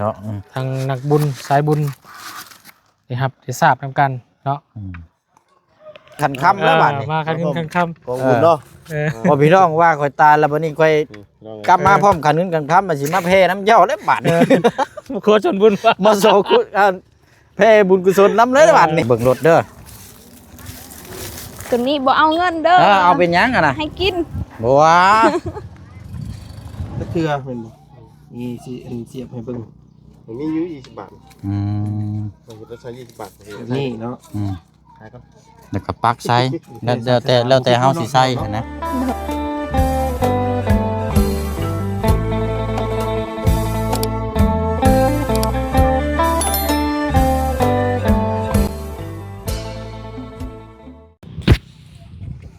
ເນາະ ອືມ ທາງນັກບຸນສາຍບຸນ ໄດ້ຮັບໄດ້ຊາບນຳກັນເນາະ ອືມ ຂັນຄຳແລ້ວບາດນີ້ ເອີ ມາຂັນເງິນຂັນຄຳ ກອງບຸນເນາະ ເອີ ພໍພີ່ນ້ອງວ່າຂ້ອຍຕາຍແລ້ວ ບັດນີ້ຂ້ອຍ ອືມ ກັບມາ ເອີ ພ້ອມຂັນເງິນຂັນຄຳ ມັນຊິມາແຜ່ນຳເຈົ້າແລ້ວບາດນີ້ ເອີ ມາຂໍສ່ວນບຸນ ມາຂໍຄຸ ອ່າ ແຜ່ບຸນກຸສົນນຳເລີຍບາດນີ້ ເບິ່ງລົດເດີ ຕົວນີ້ບໍ່ເອົາເງິນເດີ ເອີ ເອົາເປັນຫຍັງຫັ້ນນະ ໃຫ້ກິນ ບໍ່ວ່າ ຈັກເທື່ອແມ່ນບໍ່ ມີຊິອັນສຽບໃຫ້ເບິ່ງ ມັນມີຢູ່ຊາວບາດ ອືມ ມັນກໍໃຊ້ຊາວບາດ ນີ້ເນາະ ອືມ ຂາຍກ່ອນ ແລ້ວກໍປັກໃສ່ ແລ້ວ ແລ້ວແຕ່ ແລ້ວແຕ່ເຮົາຊິໃສ່ຫັ້ນນະ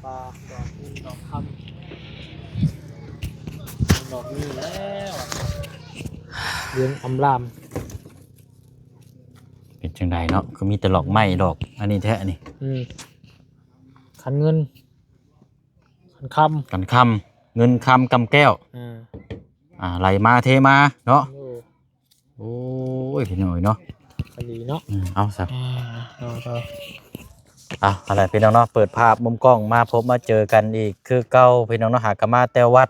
ປາດອກເງິນດອກຄຳ ດອກນີ້ແລ້ວ ເຫຼືອງອຳລາມ ເປັນຈັ່ງໃດເນາະ ຄືມີແຕ່ດອກໄມ້ດອກອັນນີ້ແທ້ນີ້ ອືມ ຂັນເງິນ ຂັນຄຳ ຂັນຄຳ ເງິນຄຳກຳແກ້ວ ອ່າ ອ່າ ໄຫຼມາເທມາເນາະ ໂອ້ ໂອ້ຍ ພີ່ນ້ອງເອີຍເນາະ ກໍດີເນາະ ອືມ ເອົາຊະ ອ່າ ເອົາ ເອົາ ເອົາ ອັນນັ້ນ ພີ່ນ້ອງເນາະ ເປີດພາບມຸມກ້ອງມາພົບມາເຈີກັນອີກຄືເກົ່າ ພີ່ນ້ອງເນາະ ຫາກະມາແຕ່ວັດ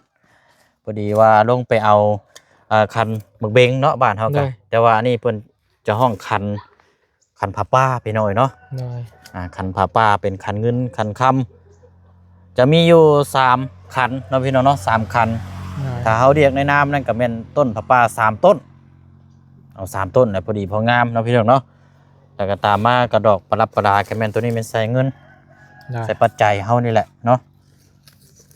ພໍດີວ່າລົງໄປເອົາ ເອີ ຂັນໝາກເບັງເນາະ ບ້ານເຮົາ ໂດ ກໍ ແຕ່ວ່າອັນນີ້ເພິ່ນຈະຮ້ອງຂັນ ຂັນຜ້າປ່າ ພີ່ນ້ອງເອີຍເນາະ ໂດຍ ອ່າ ຂັນຜ້າປ່າ ເປັນຂັນເງິນຂັນຄຳ ຈະມີຢູ່ສາມຂັນເນາະ ພີ່ນ້ອງເນາະ ສາມຂັນ ໂດຍ ຖ້າເຮົາລຽກໃນນາມນັ້ນກໍແມ່ນຕົ້ນຜ້າປ່າສາມຕົ້ນ ເອົາສາມຕົ້ນແຫຼະ ພໍດີພໍງາມເນາະ ພີ່ນ້ອງເນາະ ແລ້ວກໍຕາມມາກໍດອກປະດັບປະດາ ກໍແມ່ນໂຕນີ້ແມ່ນໃສ່ເງິນ ໂດຍ ໃສ່ປັດໄຈເຮົານີ້ແຫຼະເນາະ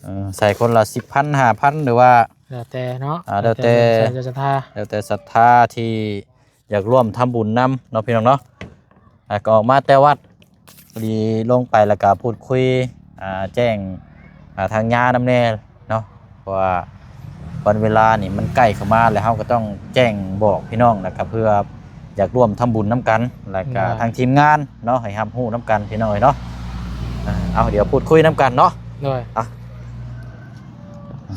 ເອີ ໃສ່ຄົນລະສິບພັນ ຫ້າພັນ ຫຼືວ່າ ແລ້ວແຕ່ເນາະ ອ່າ ແລ້ວແຕ່ ແລ້ວແຕ່ສັດທາ ແລ້ວແຕ່ສັດທາທີ່ ຢາກຮ່ວມທຳບຸນນຳເນາະ ພີ່ນ້ອງເນາະ ອ່າ ກໍອອກມາແຕ່ວັດ ພໍດີລົງໄປແລ້ວກໍພູດຄຸຍ ອ່າ ແຈ້ງ ອ່າ ທາງຍ່ານຳແດ່ເນາະ ເພາະວ່າວັນເວລານີ້ມັນໃກ້ເຂົ້າມາແລ້ວ ເຮົາກໍຕ້ອງແຈ້ງບອກພີ່ນ້ອງ ແລ້ວກໍເພື່ອຢາກຮ່ວມທຳບຸນນຳກັນ ແລ້ວກໍ ໂດຍ ທາງທີມງານເນາະ ໃຫ້ຮັບຮູ້ນຳກັນ ພີ່ນ້ອງເອີຍເນາະ ອ່າ ເອົາ ດຽວພູດຄຸຍນຳກັນເນາະ ໂດຍ ອ່ະ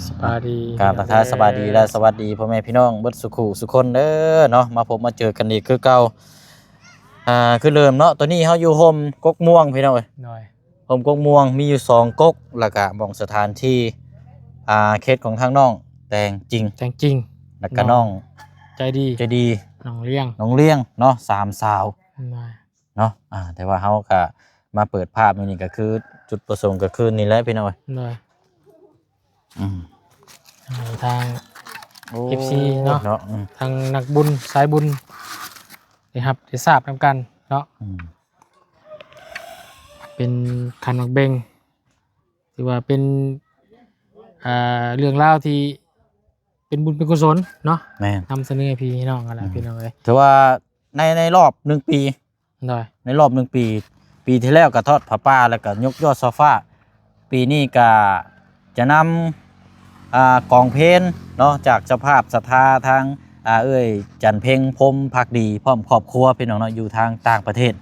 ສະບາຍດີ ກາບທັກທາຍສະບາຍດີ ແລະ ສະຫວັດດີພໍ່ແມ່ພີ່ນ້ອງເບິດສູ່ຄູ່ສູ່ຄົນເດີເນາະ ມາພົບມາເຈີກັນອີກຄືເກົ່າ ອ່າ ຄືເດີມເນາະ ຕອນນີ້ເຮົາຢູ່ຮົ່ມກົກມ່ວງພີ່ນ້ອງເອີຍ ໂດຍ ຮົ່ມກົກມ່ວງມີຢູ່ສອງກົກ ແລ້ວກະໝ່ອງສະຖານທີ່ ອ່າ ເຂດຂອງທາງນ້ອງແຕງຈິງ ແຕງຈິງ ແລ້ວກະນ້ອງ ນ້ອງໃຈດີ ໃຈດີ ນ້ອງລ້ຽງ ນ້ອງລ້ຽງເນາະ ສາມສາວ ໂດຍ ເນາະ ອ່າ ແຕ່ວ່າເຮົາກະມາເປີດພາບມື້ນີ້ ກະຄືຈຸດປະສົງກະຄືນີ້ແຫຼະພີ່ນ້ອງເອີຍ ໂດຍ ອືມ ໃຫ້ທາງ ໂອ້ ເອັຟຊີເນາະ ເນາະ ອືມ ທາງນັກບຸນສາຍບຸນ ໄດ້ຮັບໄດ້ຊາບນຳກັນເນາະ ອືມ ເປັນຂັນໝາກເບັງ ຖືວ່າເປັນ ອ່າ ເລື່ອງລາວທີ່ເປັນບຸນເປັນກຸສົນເນາະ ແມ່ນ ນຳສະເໜີໃຫ້ພີ່ໃຫ້ນ້ອງຫັ້ນແຫຼະ ອືມ ພີ່ນ້ອງເອີຍ ຖືວ່າໃນ ໃນລອບໜຶ່ງປີ ໂດຍ ໃນລອບໜຶ່ງປີ ປີທີ່ແລ້ວກໍທອດຜ້າປ່າ ແລ້ວກໍຍົກຍອດໂຊຟາ ປີນີ້ກໍຈະນຳ ອ່າ ກອງເພນເນາະ ຈາກເຈົ້າພາບສັດທາທາງ ອ່າ ເອື້ອຍຈັນເພັງ ພົມພັກດີ ພ້ອມຄອບຄົວ ພີ່ນ້ອງເນາະ ຢູ່ທາງຕ່າງປະເທດ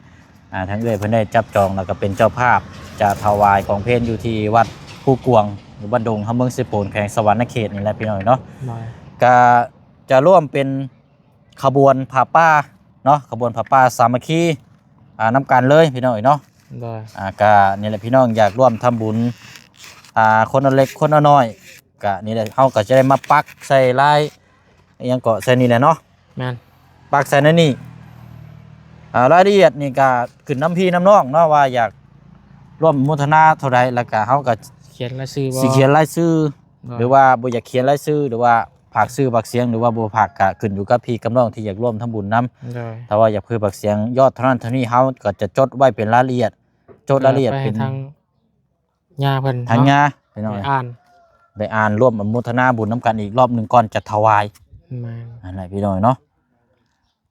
ອ່າ ທາງເອື້ອຍເພິ່ນໄດ້ຈັບຈອງ ແລ້ວກໍເປັນເຈົ້າພາບ ຈະຖວາຍກອງເພນຢູ່ທີ່ວັດພູກວາງ ຢູ່ບ້ານດົງ ເມືອງເຊໂປນ ແຂວງສະຫວັນນະເຂດນີ້ແຫຼະ ພີ່ນ້ອງເນາະ ໂດຍ ກໍຈະຮ່ວມເປັນ ຂະບວນຜ້າປ່າເນາະ ຂະບວນຜ້າປ່າສາມັກຄີ ອ່າ ນຳກັນເລີຍພີ່ນ້ອງເອີຍເນາະ ໂດຍ ອ່າ ກະນີ້ແຫຼະ ພີ່ນ້ອງຢາກຮ່ວມທຳບຸນ ອ່າ ຄົນລະເລັກຄົນລະນ້ອຍ ກະນີ້ແຫຼະ ເຮົາກໍຈະໄດ້ມາປັກໃສ່ລາຍ ອີ່ຫຍັງເກາະ ໃສ່ນີ້ແຫຼະເນາະ ແມ່ນ ປັກໃສ່ໃນນີ້ ອ່າ ລາຍລະອຽດນີ້ກະຂຶ້ນນຳພີ່ນຳນ້ອງເນາະ ວ່າຢາກຮ່ວມໂມທະນາເທົ່າໃດ ແລ້ວກະເຮົາກະຂຽນລາຍຊື່ບໍ່ ຊິຂຽນລາຍຊື່ ໂດຍ ຫຼືວ່າບໍ່ຢາກຂຽນລາຍຊື່ ຫຼືວ່າ ຝາກຊື່ຝາກສຽງ ຫຼືວ່າບໍ່ຝາກ ກະຂຶ້ນຢູ່ກັບພີ່ກັບນ້ອງທີ່ຢາກຮ່ວມທຳບຸນນຳ ໂດຍ ຖ້າວ່າຢາກເພີ່ມຝາກສຽງຍອດເທົ່ານັ້ນເທົ່ານີ້ ເຮົາກໍຈະຈົດໄວ້ເປັນລາຍລະອຽດ ຈົດລາຍລະອຽດເປັນ ໃຫ້ທາງຍ່າເພິ່ນ ທາງຍ່າ ເນາະ ພີ່ນ້ອງ ໄດ້ອ່ານ ໄດ້ອ່ານ ຮ່ວມອະນຸໂມທະນາບຸນນຳກັນອີກລອບໜຶ່ງກ່ອນຈະຖວາຍ ແມ່ນ ນັ້ນແຫຼະ ພີ່ນ້ອງເນາະ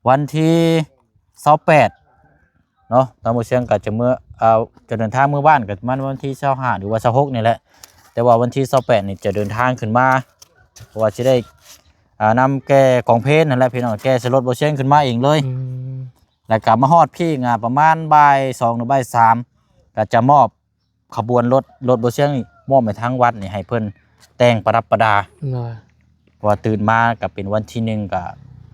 ວັນທີຊາວແປດເນາະ ທາງບໍ່ຊຽງກໍຈະເມືອ ເອີ ຈະເດີນທາງເມືອບ້ານກໍປະມານວັນທີຊາວຫ້າ ຫຼືວ່າຊາວຫົກນີ້ແຫຼະ ແຕ່ວ່າວັນທີຊາວແປດນີ້ຈະເດີນທາງຂຶ້ນມາ ເພາະວ່າຊິໄດ້ ອ່າ ນຳແກ່ກອງເພນຫັ້ນແຫຼະພີ່ນ້ອງ ແກ່ໃສ່ລົດບໍ່ຊຽງຂຶ້ນມາເອງເລີຍ ອືມ ແລ້ວກໍມາຮອດພີ້ ອ່າ ປະມານບ່າຍສອງ ຫຼືບ່າຍສາມ ກໍຈະມອບ ຂະບວນລົດ ລົດບໍ່ຊຽງນີ້ ມອບໃຫ້ທາງວັດນີ້ ໃຫ້ເພິ່ນແຕ່ງປະດັບປະດາ ໂດຍ ເພາະວ່າຕື່ນມາກໍເປັນວັນທີໜຶ່ງ ກໍ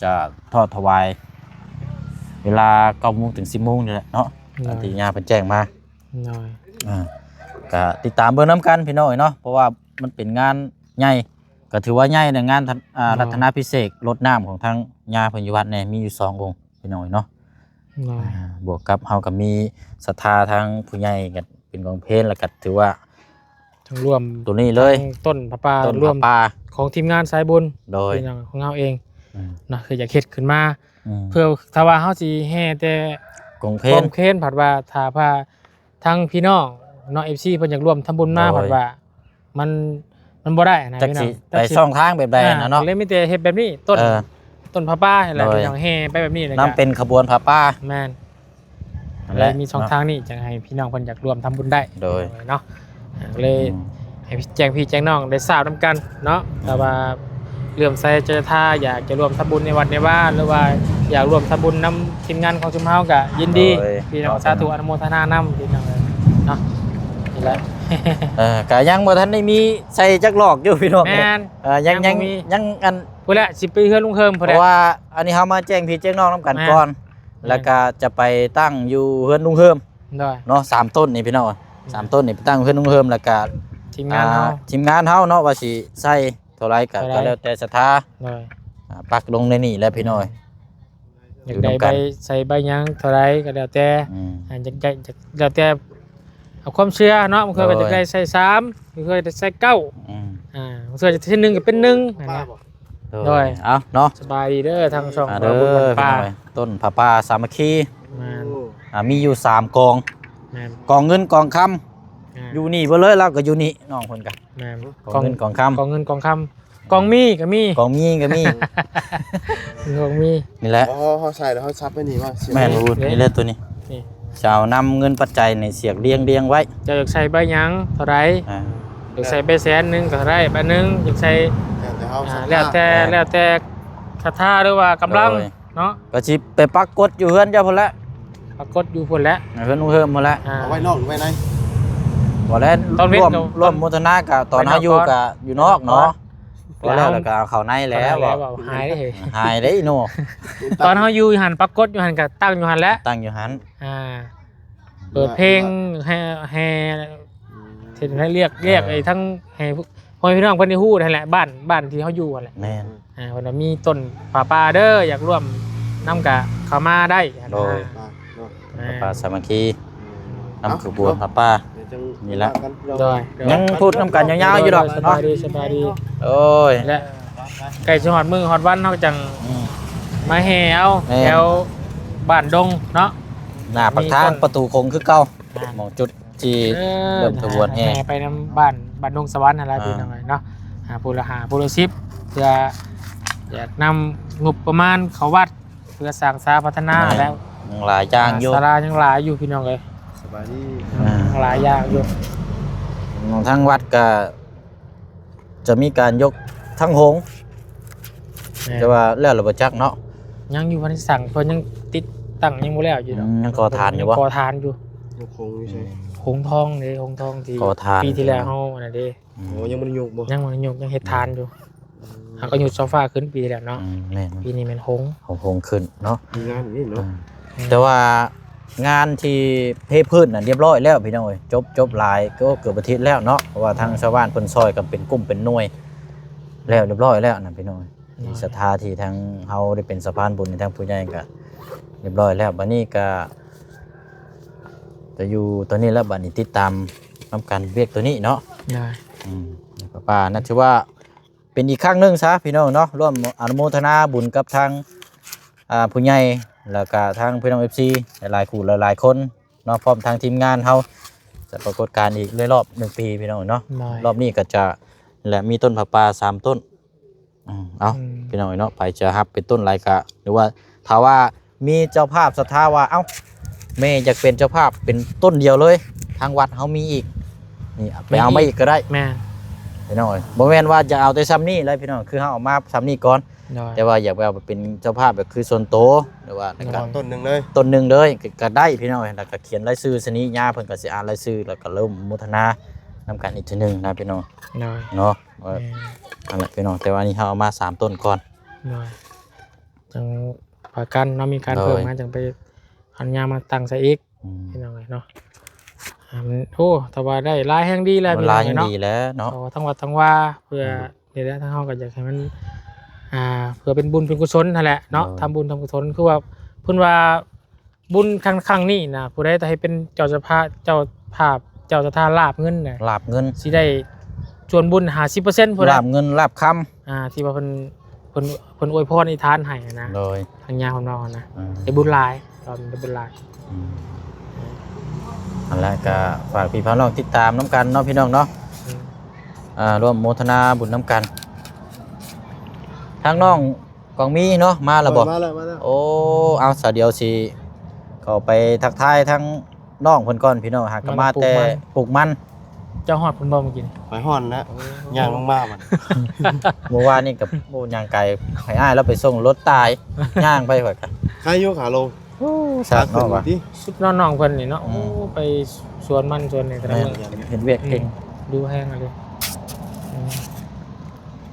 ຈະທອດຖວາຍເວລາເກົ້າໂມງເຖິງສິບໂມງນີ້ແຫຼະເນາະ ໂດຍ ຕາມທີ່ຍ່າເພິ່ນແຈ້ງມາ ໂດຍ ອ່າ ກະຕິດຕາມເບິ່ງນຳກັນພີ່ນ້ອງເອີຍເນາະ ເພາະວ່າມັນເປັນງານໃຫຍ່ ກະຖືວ່າໃຫຍ່ໃນງານ ອ່າ ໂດຍ ລັດຖະນາພິເສກລົດນ້ຳຂອງທາງຍ່າເພິ່ນຢູ່ວັດນີ້ ມີຢູ່ສອງອົງພີ່ນ້ອງເອີຍເນາະ ໂດຍ ອ່າ ບວກກັບເຮົາກະມີສັດທາທາງຜູ້ໃຫຍ່ ກະເປັນກອງເພນ ແລ້ວກະຖືວ່າ ທັງລວມ ໂຕນີ້ເລີຍ ທັງຕົ້ນຜ້າປ່າ ຕົ້ນຜ້າປ່າ ລວມຂອງທີມງານສາຍບຸນ ໂດຍ ພີ່ນ້ອງຂອງເຮົາເອງ ອືມ ນະ ຄືຢາກເຮັດຂຶ້ນມາ ອືມ ເພື່ອ ຖ້າວ່າເຮົາຊິແຫ່ແຕ່ກອງເພນ ກອງເພນ ພັດວ່າຖ້າວ່າທາງພີ່ນ້ອງເນາະ ເອັຟຊີ ເພິ່ນຢາກລວມທຳບຸນມາ ໂດຍ ພັດວ່າມັນ ມັນບໍ່ໄດ້ນະ ຈັກ ພີ່ນ້ອງ ຊິໄປຊ່ອງທາງແບບໃດ ອ່າ ຫັ້ນນະເນາະ ກໍເລີຍມີແຕ່ເຮັດແບບນີ້ ຕົ້ນ ເອີ ຕົ້ນຜ້າປ່າຫັ້ນແຫຼະ ໂດຍ ພີ່ນ້ອງແຫ່ໄປແບບນີ້ແລ້ວ ນຳເປັນຂະບວນຜ້າປ່າ ແມ່ນ ຫັ້ນແຫຼະ ເລີຍມີຊ່ອງທາງນີ້ ຈັ່ງໃຫ້ພີ່ນ້ອງເພິ່ນຢາກຮ່ວມທຳບຸນໄດ້ ໂດຍ ເນາະ ອ່າ ເລີຍ ອືມ ໃຫ້ແຈ້ງພີ່ແຈ້ງນ້ອງໄດ້ຊາບນຳກັນເນາະ ອືມ ຖ້າວ່າເລື່ອມໃສສັດທາ ຢາກຈະຮ່ວມທຳບຸນໃນວັດໃນວາ ຫຼືວ່າຢາກຮ່ວມທຳບຸນນຳທີມງານຂອງຊຸມເຮົາ ກະຍິນດີ ໂດຍ ພີ່ນ້ອງ ສາທຸ ອະນຸໂມທະນານຳ ພີ່ນ້ອງເອີຍເນາະ ນີ້ແຫຼະ ເອີ ກະຍັງບໍ່ທັນໄດ້ມີໃສ່ຈັກຫຼອກຢູ່ ພີ່ນ້ອງ ແມ່ນ ເອີ ຍັງ ຍັງ ຍັງບໍ່ມີ ຍັງອັນ ພຸ້ນແຫຼະ ຊິໄປເຮືອນລຸງເຮີມພຸ້ນແຫຼະ ເພາະວ່າອັນນີ້ເຮົາມາແຈ້ງພີ່ແຈ້ງນ້ອງນຳກັນ ແມ່ນ ກ່ອນ ແມ່ນ ແລ້ວກະຈະໄປຕັ້ງຢູ່ເຮືອນລຸງເຮີມ ໂດຍ ເນາະ ສາມຕົ້ນນີ້ພີ່ນ້ອງ ໂດຍ ສາມຕົ້ນນີ້ໄປຕັ້ງເຮືອນລຸງເຮີມ ແລ້ວກະທີມງານເຮົາ ອ່າ ທີມງານເຮົາເນາະ ວ່າຊິໃສ່ເທົ່າໃດກະ ເທົ່າໃດ ກະແລ້ວແຕ່ສັດທາ ໂດຍ ອ່າ ປັກລົງໃນນີ້ແຫຼະພີ່ນ້ອງ ອືມ ຢາກໄດ້ໃບໃສ່ໃບຫຍັງເທົ່າໃດກະແລ້ວແຕ່ ອືມ ອ່າ ຢາກໄດ້ ຢາກ ແລ້ວແຕ່ ເອົາຄວາມເຊື່ອເນາະ ບາງເທື່ອກະ ໂດຍ ຢາກໄດ້ໃສ່ສາມ ບາງເທື່ອຢາກໄດ້ໃສ່ເກົ້າ ອືມ ອ່າ ບາງເທື່ອຈະເປັນໜຶ່ງກະເປັນໜຶ່ງຫັ້ນນະ ໂດຍ ໂດຍ ເອົາເນາະ ສະບາຍດີເດີ ທາງຊ່ອງ ອ່າ ເດີ ເຮົາບຸນບ້ານປ່າ ຕົ້ນຜ້າປ່າສາມັກຄີ ແມ່ນ ອ່າ ມີຢູ່ສາມກອງ ແມ່ນ ກອງເງິນກອງຄຳ ອ່າ ຢູ່ນີ້ເບິດເລີຍ ລາວກະຢູ່ນີ້ ນ້ອງເພິ່ນກະ ແມ່ນ ກອງເງິນກອງຄຳ ກອງເງິນກອງຄຳ ກອງມີກະມີ ກອງມີກະມີ ກອງມີ ນີ້ແຫຼະ ເຮົາ ເຮົາໃສ່ແລ້ວເຮົາສັບໄວ້ນີ້ວ່າ ແມ່ນ ນີ້ແຫຼະ ໂຕນີ້ ນີ້ ຈະເອົານຳເງິນປັດໄຈນີ້ສຽກລຽງ ລຽງໄວ້ ເຈົ້າຢາກໃສ່ໃບຫຍັງເທົ່າໃດ ອ່າ ຢາກໃສ່ໃບແສນໜຶ່ງກະໄດ້ ໃບໜຶ່ງ ຢາກໃສ່ ແລ້ວແຕ່ເຮົາ ອ່າ ສັດທາ ແລ້ວແຕ່ ແລ້ວແຕ່ສັດທາ ຫຼືວ່າກຳລັງ ໂດຍ ເນາະ ກະຊິໄປປາກົດຢູ່ເຮືອນເຈົ້າພຸ້ນແຫຼະ ປາກົດຢູ່ພຸ້ນແຫຼະ ເຮືອນລຸງເຮີມພຸ້ນແຫຼະ ອ່າ ເອົາໄວ້ນອກ ໄວ້ໃນ ບໍ່ແລ້ວ ຕອນເວັນ ຮ່ວມ ກະ ຮ່ວມໂມທະນາກະ ຕອນເຮົາຢູ່ກະຢູ່ນອກເນາະ ແລ້ວກະເອົາເຂົ້າໃນແລ້ວ ຫາຍເດ້ ຫາຍເດ້ເນາະ ຕອນເຮົາຢູ່ຫັ້ນ ປາກົດຢູ່ຫັ້ນກະຕັ້ງຢູ່ຫັ້ນແຫຼະ ຕັ້ງຢູ່ຫັ້ນ ອ່າ ເປີດເພງ ແຫ່ ແຫ່ ອືມ ເຮັດໃຫ້ລຽກ ລຽກ ເອີ ໄອ້ທັງ ໃຫ້ພໍ່ແມ່ພີ່ນ້ອງເພິ່ນໄດ້ຮູ້ຫັ້ນແຫຼະ ບ້ານ ບ້ານທີ່ເຮົາຢູ່ຫັ້ນແຫຼະ ແມ່ນ ອ່າ ເພິ່ນວ່າມີຕົ້ນຜ້າປ່າເດີ ຢາກຮ່ວມນຳກະເຂົ້າມາໄດ້ ໂດຍ ອ່າ ຜ້າປ່າສາມັກຄີ ອືມ ນຳຂະບວນຜ້າປ່າ ນີ້ແຫຼະ ໂດຍ ຍັງພູດນຳກັນຍາວໆຢູ່ດອກ ສະບາຍດີ ເນາະ ສະບາຍດີ ໂອ້ຍ ແລະ ໃກ້ຊິຮອດມື້ຮອດວັນ ເຮົາກະຈັ່ງ ອືມ ມາແຫ່ເອົາ ແມ່ນ ແຖວບ້ານດົງເນາະ ໜ້າປາກທາງປະຕູຂົງຄືເກົ່າ ອ່າ ໝ່ອງຈຸດ ທີ່ ເອີ ເລີ່ມຂະບວນແຫ່ ແຫ່ໄປນຳບ້ານ ບ້ານດົງສະຫວັນຫັ້ນລະ ອ່າ ພີ່ນ້ອງເອີຍເນາະ ອ່າ ຜູ້ລະຫ້າ ຜູ້ລະສິບ ເພື່ອຢາກນຳງົບປະມານເຂົ້າວັດ ເພື່ອສ້າງສາພັດທະນາ ແມ່ນ ແລ້ວ ຍັງຫຼາຍຢ່າງຢູ່ ສາລາຍັງຫຼາຍຢູ່ພີ່ນ້ອງເອີຍ ສະບາຍດີ ອ່າ ຍັງຫຼາຍຢ່າງຢູ່ ທາງວັດກະ ຈະມີການຍົກທັງໂຮງ ແມ່ນ ແຕ່ວ່າແລ້ວລະບໍ່ຈັກເນາະ ຍັງຢູ່ ບໍ່ທັນສ້າງ ເພິ່ນຍັງຕິດຕັ້ງ ຍັງບໍ່ແລ້ວຢູ່ດອກ ອືມ ຍັງກໍ່ຖານຢູ່ບໍ່ ຍັງກໍ່ຖານຢູ່ ໂຮງຢູ່ໃສ ໂຮງທອງເດ້ ໂຮງທອງທີ່ ກໍ່ຖານ ປີທີ່ແລ້ວເຮົາອັນນັ້ນເດ້ ອືມ ໂອ້ ຍັງບໍ່ໄດ້ຍົກບໍ່ ຍັງບໍ່ໄດ້ຍົກ ຍັງເຮັດຖານຢູ່ ອືມ ເຮົາກະຍົກໂຊຟາຂຶ້ນປີທີ່ແລ້ວເນາະ ອືມ ແມ່ນ ປີນີ້ແມ່ນໂຮງ ໂຮງຂຶ້ນເນາະ ມີງານນີ້ເນາະ ອືມ ແຕ່ວ່າງານທີ່ເທພື້ນນະ ລຽບຮ້ອຍແລ້ວພີ່ນ້ອງເອີຍ ຈົບ ຈົບຫຼາຍ ເກືອບອາທິດແລ້ວເນາະ ເພາະວ່າທາງຊາວບ້ານເພິ່ນຊ່ອຍກັນເປັນກຸ່ມເປັນໜ່ວຍ ແລ້ວລຽບຮ້ອຍແລ້ວນະພີ່ນ້ອງ ໂດຍ ທີ່ສັດທາທີ່ທາງເຮົາໄດ້ເປັນສະພານບຸນໃຫ້ທາງຜູ້ໃຫຍ່ກະລຽບຮ້ອຍແລ້ວ ບາດນີ້ກະຈະຢູ່ໂຕນີ້ແລ້ວ ບາດນີ້ຕິດຕາມນຳກັນວຽກໂຕນີ້ເນາະ ໂດຍ ອືມ ປ້ານະ ຖືວ່າ ເປັນອີກຄັ້ງໜຶ່ງຊະພີ່ນ້ອງເນາະ ຮ່ວມອະນຸໂມທະນາບຸນກັບທາງ ອ່າ ຜູ້ໃຫຍ່ ແລ້ວກະທາງພີ່ນ້ອງເອັຟຊີ ຫຼາຍໆຄູ່ຫຼາຍໆຄົນເນາະ ພ້ອມທາງທີມງານເຮົາ ຈະປາກົດການອີກໃນຮອບໜຶ່ງປີພີ່ນ້ອງເນາະ ໂດຍ ຮອບນີ້ກະຈະ ແລະ ມີຕົ້ນຜ້າປ່າສາມຕົ້ນ ອືມ ເອົາ ອືມ ພີ່ນ້ອງເນາະ ໃຜຈະຮັບເປັນຕົ້ນຫຼາຍກະ ຫຼືວ່າຖ້າວ່າ ມີເຈົ້າພາບສັດທາວ່າ ເອົ້າ ແມ່ຢາກເປັນເຈົ້າພາບເປັນຕົ້ນດຽວເລີຍ ທາງວັດເຮົາມີອີກ ນີ້ ໄປເອົາມາອີກກະໄດ້ ແມ່ນ ພີ່ນ້ອງເອີຍ ບໍ່ແມ່ນວ່າຈະເອົາແຕ່ຊ່ຳນີ້ເລີຍພີ່ນ້ອງ ຄືເຮົາເອົາມາຊ່ຳນີ້ກ່ອນ ໂດຍ ແຕ່ວ່າຢາກແບບວ່າເປັນເຈົ້າພາບແບບຄືສ່ວນໂຕ ຫຼືວ່າ ໂດຍ ຕົ້ນໜຶ່ງເລີຍ ຕົ້ນໜຶ່ງເລີຍ ກະ ກະໄດ້ພີ່ນ້ອງ ແລ້ວກະຂຽນລາຍຊື່ຊະນິຍາ ເພິ່ນກະຊິອ່ານລາຍຊື່ ແລ້ວກະເລີ່ມໂມທະນານຳກັນອີກເທື່ອໜຶ່ງນະພີ່ນ້ອງ ໂດຍ ເນາະ ເອີ ແມ່ນ ນັ້ນແຫຼະພີ່ນ້ອງ ແຕ່ວ່ານີ້ເຮົາເອົາມາສາມຕົ້ນກ່ອນ ໂດຍ ຈັ່ງປະກັນເນາະ ມີການ ໂດຍ ເພີ່ມມາຈັ່ງໄປອະນຸຍາດມາຕັ້ງໃສ່ອີກ ອືມ ພີ່ນ້ອງເອີຍເນາະ. ອ່າ ມັນ ໂອ້ ແຕ່ວ່າໄດ້ຫຼາຍແຮງດີແລ້ວ ໂອ້ ພີ່ນ້ອງເອີຍເນາະ ຫຼາຍແຮງດີແລ້ວເນາະ ເພາະວ່າທັງວັດທັງວາ ເພື່ອ ອືມ ນີ້ແຫຼະ ທາງເຮົາກໍຢາກໃຫ້ມັນ ອ່າ ເພື່ອເປັນບຸນເປັນກຸສົນຫັ້ນແຫຼະເນາະ ໂດຍ ທຳບຸນທຳກຸສົນ ຄືວ່າເພິ່ນວ່າ ບຸນຄັ້ງ ຄັ້ງນີ້ນະ ຜູ້ໃດຈະໃຫ້ເປັນເຈົ້າສະພາ ເຈົ້າພາບ ເຈົ້າສັດທາລາບເງິນນະ ລາບເງິນ ຊິໄດ້ສ່ວນບຸນຫ້າສິບເປີເຊັນ ຜູ້ໃດ ລາບເງິນລາບຄຳ ອ່າ ທີ່ວ່າເພິ່ນ ເພິ່ນ ເພິ່ນອວຍພອນອະທິຖານໃຫ້ນະ ໂດຍ ທາງຍາຂອງນ້ອງນະ ອືມ ໄດ້ບຸນຫຼາຍ ຕອນໄດ້ບຸນຫຼາຍ ອືມ ນັ້ນແຫຼະ ກໍຝາກພີ່ພາກນ້ອງຕິດຕາມນຳກັນເນາະ ພີ່ນ້ອງເນາະ ອືມ ອ່າ ຮ່ວມໂມທະນາບຸນນຳກັນ ທາງນ້ອງ ກອງມີເນາະ ມາແລ້ວບໍ່? ມາແລ້ວ ມາແລ້ວ ໂອ້ ເອົາ ສາວດຽວຊິເຂົ້າໄປທັກທາຍທາງນ້ອງເພິ່ນກ່ອນພີ່ນ້ອງ ຫາກໍມາແຕ່ ມາແຕ່ປູກມັນ ປູກມັນ ເຈົ້າຮອດເພິ່ນບໍ່ມື້ກີ້ນີ້? ຂ້ອຍຮອດແລ້ວ ໂອ້ ຍ່າງລົງມາບັດ ມື້ວານນີ້ກໍ ໂອ້ ຍ່າງໄກ ໃຫ້ອ້າຍລາວໄປສົ່ງລົດຕາຍ ຍ່າງໄປຂ້ອຍກໍ ໃຄຢູ່ຂາລົງ ໂອ້ ສາກເນາະວ່າ ສຸດເນາະ ນ້ອງເພິ່ນນີ້ເນາະ ອືມ ໂອ້ ໄປສວນມັນສວນນີ້ແຕ່ລະມື້ ແມ່ນ ເຮັດວຽກເກັ່ງ ອືມ ດູແຮງອີ່ຫຼີ ອືມ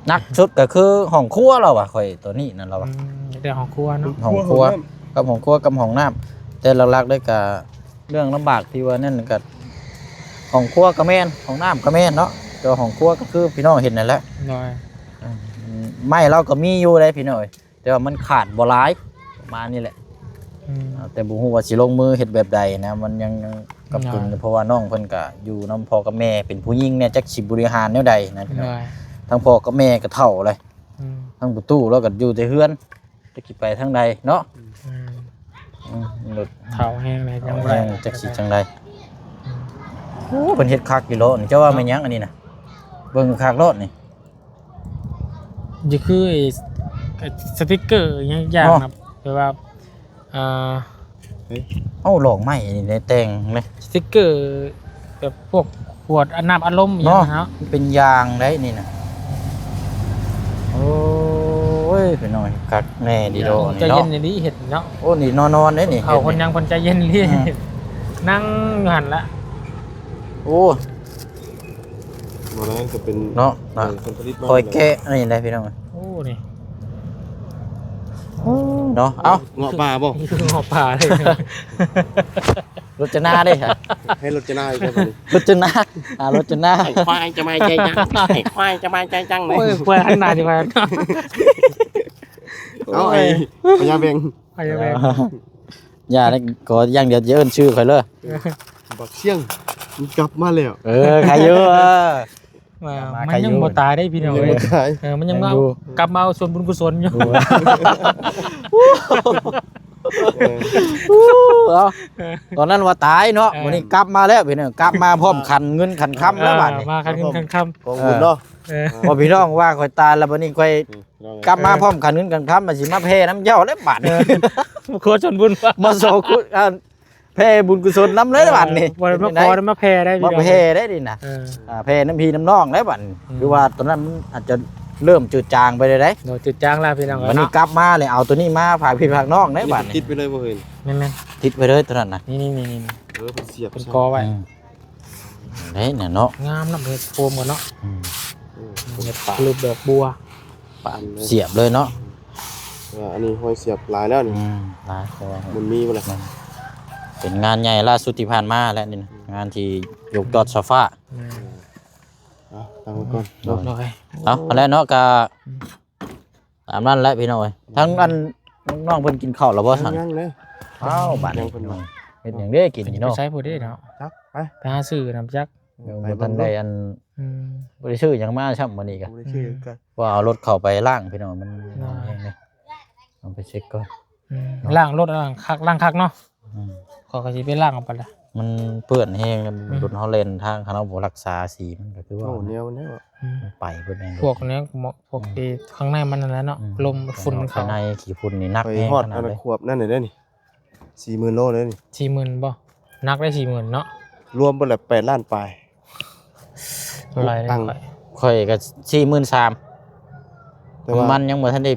ໜັກສຸດກໍຄືຫ້ອງຄົວລາວວ່າ ຂ້ອຍຕົວນີ້ນັ້ນລາວວ່າ ອືມ ແຕ່ຫ້ອງຄົວເນາະ ຫ້ອງຄົວ ຫ້ອງນ້ຳ ກັບຫ້ອງຄົວກັບຫ້ອງນ້ຳ ແຕ່ຫຼັກໆເລີຍກໍເລື່ອງລຳບາກທີ່ວ່ານັ້ນກໍ ຫ້ອງຄົວກໍແມ່ນ ຫ້ອງນ້ຳກໍແມ່ນເນາະ ແຕ່ວ່າຫ້ອງຄົວກໍຄືພີ່ນ້ອງເຫັນນັ້ນແຫຼະ ໂດຍ ອືມ ໄມ້ລາວກໍມີຢູ່ເດ້ພີ່ນ້ອງເອີຍ ແຕ່ວ່າມັນຂາດບໍ່ຫຼາຍ ປະມານນີ້ແຫຼະ ອືມ ອ່າ ແຕ່ບໍ່ຮູ້ວ່າຊິລົງມືເຮັດແບບໃດນະ ມັນຍັງ ຍັງກັບກຶ່ງ ເພາະວ່ານ້ອງເພິ່ນກະຢູ່ນຳພໍ່ກັບແມ່ ເປັນຜູ້ຍິງແດ່ ຈັກຊິບໍລິຫານແນວໃດນະພີ່ນ້ອງ ໂດຍ ທັງພໍ່ກັບແມ່ກໍເຖົ້າແລ້ວ ອືມ ທັງປະຕູລາວກໍຢູ່ແຕ່ເຮືອນ ຈັກຊິໄປທາງໃດເນາະ ອືມ ອືມ ເຖົ້າແຮງແລ້ວ ເຖົ້າແຮງ ຍັງບໍ່ໄດ້ ຈັກຊິຈັ່ງໃດ ອືມ ໂອ້ ເພິ່ນເຮັດຄັກຢູ່ເນາະ ນີ້ ເຈົ້າວ່າແມ່ນຫຍັງອັນນີ້ນະ ເບິ່ງຄັກໂລດນີ້ ຢູ່ຄືໄອ້ ໄອ້ສະຕິກເກີຫຍັງຢ່າງ ເນາະ ນະ ແບບວ່າ ອ່າ ເອີ ເອົາ ຫຼອກໄມ້ນີ້ໄດ້ແຕ່ງເດ້ ສະຕິກເກີແບບພວກຂວດອັດນ້ຳອັດລົມອີ່ຫຍັງເນາະ ເນາະ ມັນເປັນຢາງໄດ໋ນີ້ນະ ໂອ້ຍ ພີ່ນ້ອງ ຄັກແນ່ດີດອກ ໃຈເຢັນອີ່ຫຼີເຮັດເນາະ ໂອ້ ນີ້ນອນໆເດ້ນີ້ ເຂົາຄົນຍັງເພິ່ນໃຈເຢັນອີ່ຫຼີ ອືມ ນັ່ງຢູ່ຫັ້ນລະ ໂອ້ ບໍ່ນັ້ນກໍເປັນເນາະ ເອີ ຜົນຜະລິດມາ ຄ່ອຍແກະອັນນີ້ໄດ້ພີ່ນ້ອງ ໂອ້ ນີ້ ໂອ້ ເນາະ ເອົ້າ ເງາະປ່າບໍ່? ເງາະປ່າເລີຍ ລົດຈະນາເດ້ ໃຫ້ລົດຈະນາອີກແລ້ວບັດນີ້ ລົດຈະນາ ອ່າ ລົດຈະນາ ໄອ້ຄວາຍຈະມາໃຈຈັງ ໄອ້ຄວາຍຈະມາໃຈຈັງ ໂອ້ຍ ຄວາຍຫັ້ນໜ້າຊິວ່າ ເອົາ ໄອ້ພະຍາແບງ ພະຍາແບງ ຢ່າເດ້ ຂໍຢ່າງດຽວ ຢ່າເອີ້ນຊື່ຂ້ອຍເລີຍ ບັກຊຽງ ມັນກັບມາແລ້ວ ເອີ ໃຄຢູ່ ເອີ ມາ ມັນຍັງບໍ່ຕາຍເດ້ພີ່ນ້ອງ ມັນຍັງບໍ່ຕາຍ ເອີ ມັນຍັງມາ ຍັງຢູ່ ກັບມາເອົາສ່ວນບຸນກຸສົນຢູ່ ເອີ ເອົາ ຕອນນັ້ນວ່າຕາຍເນາະ ເອີ ມື້ນີ້ກັບມາແລ້ວພີ່ນ້ອງ ກັບມາພ້ອມຂັນເງິນຂັນຄຳແລ້ວບາດນີ້ ເອີ ມາຂັນເງິນຂັນຄຳ ຂອງບຸນເນາະ ເອີ ພໍພີ່ນ້ອງວ່າຂ້ອຍຕາຍແລ້ວ ບາດນີ້ຂ້ອຍ ອືມ ກັບມາ ເອີ ພ້ອມຂັນເງິນຂັນຄຳ ມັນຊິມາແຜ່ນຳເຈົ້າແລ້ວບາດນີ້ ເອີ ມາຂໍສ່ວນບຸນ ມາຂໍຄຸນ ອ່າ ແຜ່ບຸນກຸສົນນຳເລີຍບາດນີ້ ເອີ ບໍ່ໄດ້ມາຂໍ ໄດ້ມາແຜ່ໄດ້ ມາແຜ່ໄດ້ນີ້ນະ ເອີ ອ່າ ແຜ່ນຳພີ່ນຳນ້ອງໄດ້ບາດນີ້ ອືມ ຄືວ່າຕອນນັ້ນມັນອາດຈະເລີ່ມຈືດຈາງໄປແລ້ວເດ້ ໂດຍ ຈືດຈາງແລ້ວພີ່ນ້ອງເອີຍ ບາດນີ້ ເນາະ ກັບມາແລ້ວ ເອົາໂຕນີ້ມາຝາກພີ່ຝາກນ້ອງໄດ້ບາດນີ້ ຕິດໄປເລີຍບໍ່ເຮີ້ຍ ແມ່ນໆ ຕິດໄປເລີຍໂຕນັ້ນນະ ນີ້ໆໆ ເອີ ເພິ່ນສຽບ ເພິ່ນກໍ່ໄວ້ ອືມ ໄດ້ນະເນາະ ງາມນຳ ເຮັດໂຟມກັນເນາະ ອືມ ເອີ ເຮັດຮູບດອກບົວ ປານເລີຍ ສຽບເລີຍເນາະ ເອີ ອັນນີ້ຮອຍສຽບຫຼາຍແລ້ວນີ້ ອືມ ຫຼາຍ ແຕ່ວ່າມັນມີບໍ່ລະ ເປັນງານໃຫຍ່ລ່າສຸດທີ່ຜ່ານມາແລ້ວນີ້ນະ ອືມ ງານທີ່ຍົກຍອດໂຊຟາ ແມ່ນ ເອົາ ຕັ້ງໄວ້ກ່ອນເນາະ ໂດຍ ເອົາ ຫັ້ນແຫຼະເນາະ ກະ ອືມ ຕາມນັ້ນແຫຼະພີ່ນ້ອງເອີຍ ທັງອັນ ອືມ ນ້ອງໆເພິ່ນກິນເຂົ້າແລ້ວບໍ່ຊັ້ນ ຍັງເລີຍ ອ້າວ ບາດນີ້ ຍັງເພິ່ນວ່າ ເຮັດຫຍັງເດ້ກິນນີ້ເນາະ ໄປໃສພຸ້ນເດ້ເນາະ ຈັກ ໄປ ໄປຫາຊື້ນຳຈັກ ເອີ ບໍ່ທັນໄດ້ອັນ ອືມ ບໍ່ໄດ້ຊື້ຫຍັງມາຊ້ຳມື້ນີ້ກະ ບໍ່ໄດ້ຊື້ກັນ ວ່າເອົາລົດເຂົ້າໄປລ້າງພີ່ນ້ອງ ມັນ ໂດຍ ແຮງເດ້ ເອົາໄປເຊັກກ່ອນ ອືມ ເນາະ ລ້າງລົດ ລ້າງຄັກ ລ້າງຄັກເນາະ ອືມ ຂ້ອຍກໍຊິໄປລ້າງເອົາໄປລະ ມັນເປື້ອນແຮງ ອືມ ລົດເຮົາແລ່ນທາງ ຄັນເຮົາບໍ່ຮັກສາສີ ມັນກໍຄືວ່າ ໂອ້ ແນວ ແນວ ອືມ ໄປເບິດແຮງ ພວກແນວ ພວກ ອືມ ທີ່ຂ້າງໃນມັນນັ້ນແຫຼະເນາະ ອືມ ລົມຝຸ່ນມັນເຂົ້າ ພາຍໃນຂີ້ຝຸ່ນນີ້ໜັກແຮງຂະໜາດເລີຍ ຮອດອັນຂວບນັ້ນເດ້ນີ້ ສີ່ໝື່ນໂລເດ້ນີ້ ສີ່ໝື່ນບໍ່? ໜັກໄດ້ສີ່ໝື່ນເນາະ ລວມເບິດແລ້ວແປດລ້ານປາຍ ຫຼາຍເດ້ ຕັງ ຂ້ອຍ ຂ້ອຍກໍສີ່ໝື່ນສາມ ແຕ່ວ່ານ້ຳມັນຍັງບໍ່ທັນໄດ້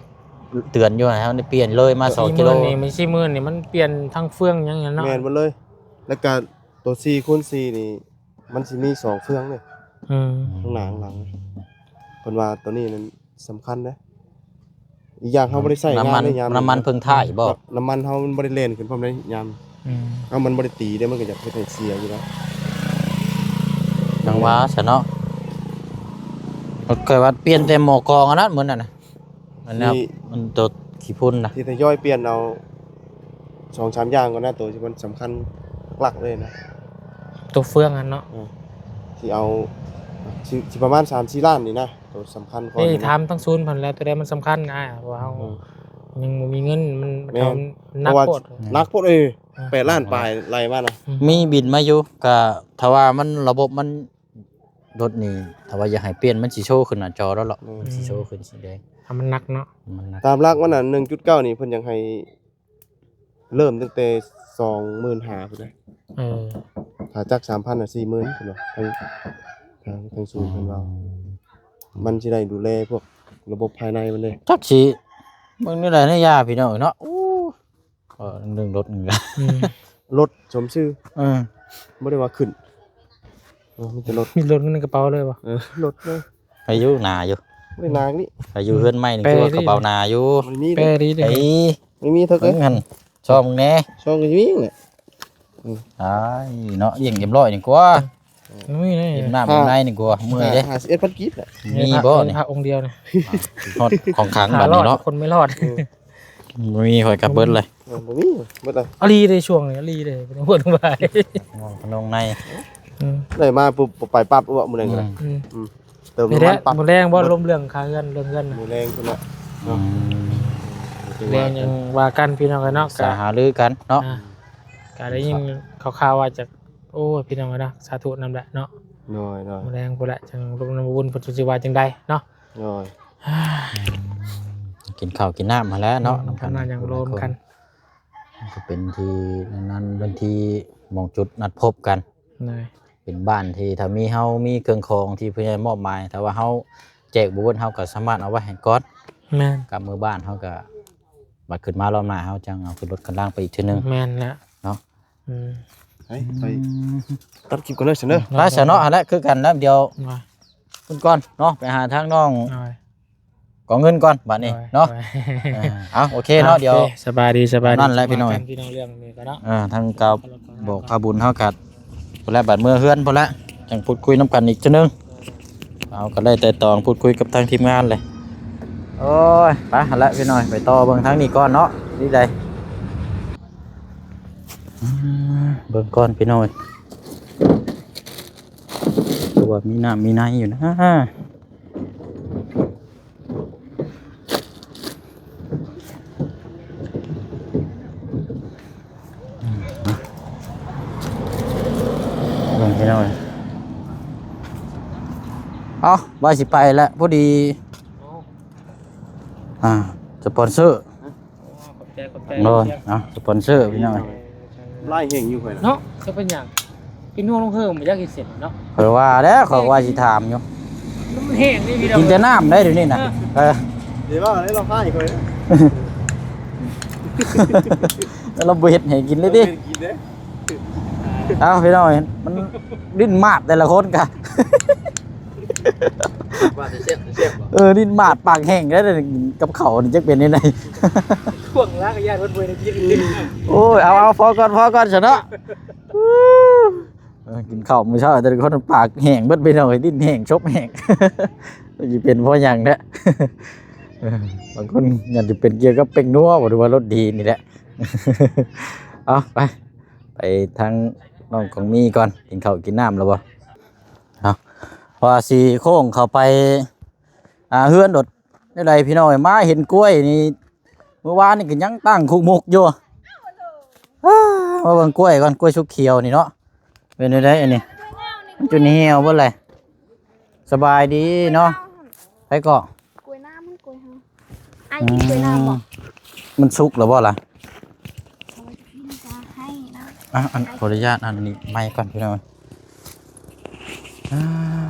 ເຕືອນຢູ່ ເຮົາໄດ້ປ່ຽນເລີຍມາສອງກິໂລ ສີ່ໝື່ນນີ້ ມັນສີ່ໝື່ນນີ້ມັນປ່ຽນທັງເຟືອງຫຍັງເນາະ ແມ່ນເບິດເລີຍ ແລ້ວກະໂຕສີ່ຄູນສີ່ນີ້ ມັນຊິມີສອງເຟືອງເດ້ ອືມ ຂ້າງໜ້າຂ້າງຫຼັງ ເພິ່ນວ່າໂຕນີ້ນັ້ນສຳຄັນເດ້ ອີກຢ່າງເຮົາບໍ່ໄດ້ໃຊ້ງານໃນຍາມ ນ້ຳມັນເພິ່ງທ້າຍບໍ່? ນ້ຳມັນເຮົາມັນບໍ່ໄດ້ແລ່ນຂຶ້ນພ້ອມໃນຍາມ ອືມ ເຮົາມັນບໍ່ໄດ້ຕີເດ້ ມັນກໍຢາກເຮັດໃຫ້ເສຍຢູ່ແລ້ວ. ຈັ່ງວ່າຊະເນາະ ຂ້ອຍວ່າປ່ຽນແຕ່ໝໍ້ກອງອັນນັ້ນມື້ນັ້ນນະ ອັນນັ້ນ ທີ່ ມັນໂຕຂີ້ຝຸ່ນນະ ທີ່ທະຍອຍປ່ຽນເອົາສອງສາມຢ່າງກ່ອນນະ ໂຕທີ່ມັນສຳຄັນຫຼັກໆເລີຍນະ ໂຕເຟືອງຫັ້ນເນາະ ເອີ ທີ່ເອົາ ຊິ ຊິປະມານສາມສີ່ລ້ານນີ້ນະ ໂຕສຳຄັນກ່ອນ ເອີ ນີ້ນະ ຖາມທາງສູນເພິ່ນແລ້ວ ໂຕໃດມັນສຳຄັນອ້າຍ ເພາະວ່າເຮົາ ເອີ ຍັງບໍ່ມີເງິນ ມັນ ແມ່ນ ມັນໜັກໂພດ ເພາະວ່າໜັກໂພດ ເອີ ເອີ ແປດລ້ານປາຍໄລ່ມານະ ອືມ ມີບິນມາຢູ່ ກະຖ້າວ່າມັນ ລະບົບມັນ ລົດນີ້ ຖ້າວ່າຢາກໃຫ້ປ່ຽນ ມັນຊິໂຊຂຶ້ນໜ້າຈໍແລ້ວເນາະ ອືມ ມັນຊິໂຊຂຶ້ນສີແດງ ຖ້າມັນໜັກເນາະ ມັນໜັກ ຕາມຫຼັກມັນນະ ໜຶ່ງຈຸດເກົ້ານີ້ ເພິ່ນຢາກໃຫ້ເລີ່ມຕັ້ງແຕ່ສອງໝື່ນຫ້າພຸ້ນນະ ເອີ ຖ້າຈັກສາມພັນນະ ສີ່ໝື່ນພຸ້ນນະ ທາງ ທາງ ທາງສູນເພິ່ນເວົ້າ ອືມ ມັນຊິໄດ້ດູແລພວກລະບົບພາຍໃນມັນເດ້ ຈັກຊິເບິ່ງແນວໃດແດ່ຍາພີ່ນ້ອງເອີຍເນາະ ໂອ້ ເອີ ເລື່ອງລົດນີ້ ອືມ ລົດສົມຊື່ ເອີ ບໍ່ໄດ້ວ່າຂຶ້ນ ເອີ ມີແຕ່ລົດ ມີລົດໃນກະເປົາເລີຍບໍ່? ເອີ ລົດເລີຍ ອາຍຸໜາຢູ່ ບໍ່ໄດ້ໜານີ້ ອາຍຸເຮືອນໃໝ່ນີ້ ແປ ຄືວ່າກະເປົາໜາຢູ່ ມັນມີ ແປດີເດ້ ໄອ້ ມັນມີເທົ່າກັນ ເບິ່ງຫັ້ນ ຊ່ອງແດ່ ຊ່ອງກໍມີແຫຼະ ອືມ ອ້າຍເນາະ ລ້ຽງຮຽບຮ້ອຍນີ້ກວ່າ ອືມ ມີແນ່ ກິນນ້ຳໃນນີ້ກວ່າ ເມື່ອຍເດ້ ຫ້າສິບເອັດພັນກີບແຫຼະ ມີບໍ່ນີ້ ພະອົງດຽວນີ້ ຮອດຂອງຂັງບາດນີ້ເນາະ ຄົນໄມ່ລອດ ອືມ ບໍ່ມີ ຂ້ອຍກັບເບິດເລີຍ ເອີ ບໍ່ມີ ເບິດເລີຍ ອາລີເດ້ ຊ່ວງນີ້ອາລີເດ້ ເປັນຫົວໜຶ່ງບາດ ນ້ອງຂະໜົງໃນ ອືມ ໄດ້ມາປຸບໄປປັບ ເອີ ມື້ນັ້ນກໍໄດ້ ອືມ ອືມ ເຕີມນ້ຳມັນປັບ ມື້ແລງບໍ່ ລົມເລື່ອງຄ່າເຮືອນ ເລື່ອງເຮືອນນະ ມື້ແລງພຸ້ນແຫຼະ ອືມ ເນາະ ແລງຍັງວ່າກັນພີ່ນ້ອງເອີຍເນາະ ປຶກສາຫາລືກັນເນາະ ອ່າ ກໍໄດ້ຍິນຂ່າວໆວ່າຈະ ໂອ້ຍ ພີ່ນ້ອງເອີຍເນາະ ສາທຸນຳແຫຼະເນາະ ໂດຍໆ ມື້ແລງພຸ້ນແຫຼະ ຈັ່ງລົມນຳບຸນເພິ່ນຊິວ່າຈັ່ງໃດເນາະ ໂດຍ ກິນເຂົ້າກິນນ້ຳຫັ້ນແຫຼະເນາະ ອືມ ນຳກັນ ທຳງານຢ່າງໂລມກັນ ມັນກໍເປັນທີ່ນັ້ນ ເປັນທີ່ໝ່ອງຈຸດນັດພົບກັນ ໂດຍ ເປັນບ້ານທີ່ຖ້າມີເຮົາມີເຄື່ອງຂອງທີ່ຜູ້ໃຫຍ່ມອບໝາຍ ຖ້າວ່າເຮົາແຈກບໍ່ເບິດ ເຮົາກໍສາມາດເອົາໄວ້ໃຫ້ກ່ອນ ແມ່ນ ກັບມື້ບ້ານເຮົາກໍ ບັດຂຶ້ນມາລອບໜ້າເຮົາຈັ່ງເອົາຂຶ້ນລົດຂຶ້ນລາງໄປອີກເທື່ອໜຶ່ງ ແມ່ນແຫຼະເນາະ ອືມ ໄປ ໄປ ອືມ ຕັດຄລິບກ່ອນເດີຊັ້ນເດີ ໄປຊະເນາະ ຫັ້ນແຫຼະ ຄືກັນແລ້ວ ດຽວ ໄປ ພຸ້ນກ່ອນເນາະ ໄປຫາທາງນ້ອງ ໂດຍ ຂໍເງິນກ່ອນບາດນີ້ເນາະ ໂດຍ ເອີ ເອົາ ໂອເຄເນາະ ໂອເຄ ດຽວ ສະບາຍດີ ສະບາຍດີ ນັ້ນແຫຼະພີ່ນ້ອງ ເວົ້າກັນພີ່ນ້ອງເລື່ອງນີ້ກໍເນາະ ເອີ ທາງເກົ່າ ບອກພາບຸນເຮົາກໍ ພຸ້ນແຫຼະ ບາດເມືອເຮືອນພຸ້ນແຫຼະ ຈັ່ງພູດຄຸຍນຳກັນອີກເທື່ອໜຶ່ງ ເຮົາກໍໄດ້ໄຕ່ຕອງພູດຄຸຍກັບທາງທີມງານເລີຍ ໂອ້ຍ ໄປຫັ້ນແຫຼະພີ່ນ້ອງ ໄປຕໍ່ເບິ່ງທາງນີ້ກ່ອນເນາະ ນີ້ໃດ ອືມ ເບິ່ງກ່ອນພີ່ນ້ອງ ຄືວ່າມີນ້ຳມີໃນຢູ່ນະ ເບິ່ງພີ່ນ້ອງ ເອົ້າ ວ່າຊິໄປແລ້ວ ພໍດີ ອ່າ ສະປອນເຊີ ໂອ້ ຂອບໃຈ ຂອບໃຈ ໂດຍ ເນາະ ສະປອນເຊີພີ່ນ້ອງ ຫຼາຍແຮງຢູ່ຂ້ອຍນະ ເນາະ ຈະເປັນຫຍັງ ກິນນົວລົງເຮີບໍ່ຢາກເຮັດເສັດເນາະ ຂ້ອຍວ່າແລ້ວ ຂ້ອຍວ່າຊິຖາມຢູ່ ມັນແຫ້ງເດ້ພີ່ນ້ອງ ກິນແຕ່ນ້ຳໄດ໋ດຽວນີ້ນະ ເອີ ເອີ ດຽວເວົ້າໃຫ້ລາວຂາຍຂ້ອຍ ລາວບໍ່ເຮັດໃຫ້ກິນເລີຍຕິ ເອົາພີ່ນ້ອງ ມັນ ຫຼິ້ນມາດແຕ່ລະຄົນກະ ວ່າແຕ່ແຊບ ແຊບບໍ່ ເອີ ຫຼິ້ນມາດປາກແຫ້ງແລ້ວ ກິນກັບເຂົ້ານີ້ຈັກເປັນແນວໃດ ຊ່ວງລາກະຢ້ານເພິ່ນບໍ່ໄດ້ກິນ ໂອ້ຍ ເອົາ ເອົາ ພໍກ່ອນ ພໍກ່ອນຊະເນາະ ເອີ ກິນເຂົ້າມື້ເຊົ້າແຕ່ລະຄົນປາກແຫ້ງເບິດ ພີ່ນ້ອງເອີຍ ດິ້ນແຫ້ງ ສົບແຫ້ງ ຊິເປັນເພາະຫຍັງແທ້ ເອີ ບາງຄົນອາດຈະເປັນກ່ຽວກັບແປ້ງນົວບໍ່ ຫຼືວ່າລົດດີນີ້ແຫຼະ ເອົາ ໄປ ໄປທາງນ້ອງຂອງມີກ່ອນ ກິນເຂົ້າກິນນ້ຳແລ້ວບໍ່ ເນາະ ວ່າຊິໂຄ້ງເຂົ້າໄປ ອ່າ ເຮືອນໂດດ ແນວໃດພີ່ນ້ອງເອີຍ ມາເຫັນກ້ວຍນີ້ ມື້ວານນີ້ກໍຍັງຕັ້ງຄຸກມຸກຢູ່ ມາເບິ່ງກ້ວຍກ່ອນ ກ້ວຍສຸກຂຽວນີ້ເນາະ ເປັນແນວໃດອັນນີ້ ມັນຈົນຫ່ຽວເບິດເລີຍ ສະບາຍດີເນາະ ໃຜເກາະ ກ້ວຍນ້ຳ ມັນກ້ວຍເຮົາ ອ້າຍກິນກ້ວຍນ້ຳບໍ່ ອືມ ມັນສຸກແລ້ວບໍ່ລະ ເອົາໄວ້ກິນຈະໃຫ້ນະ ອ່ະ ອັນ ຂໍອະນຸຍາດອັນນີ້ໄມກ່ອນພີ່ນ້ອງ ອ່າ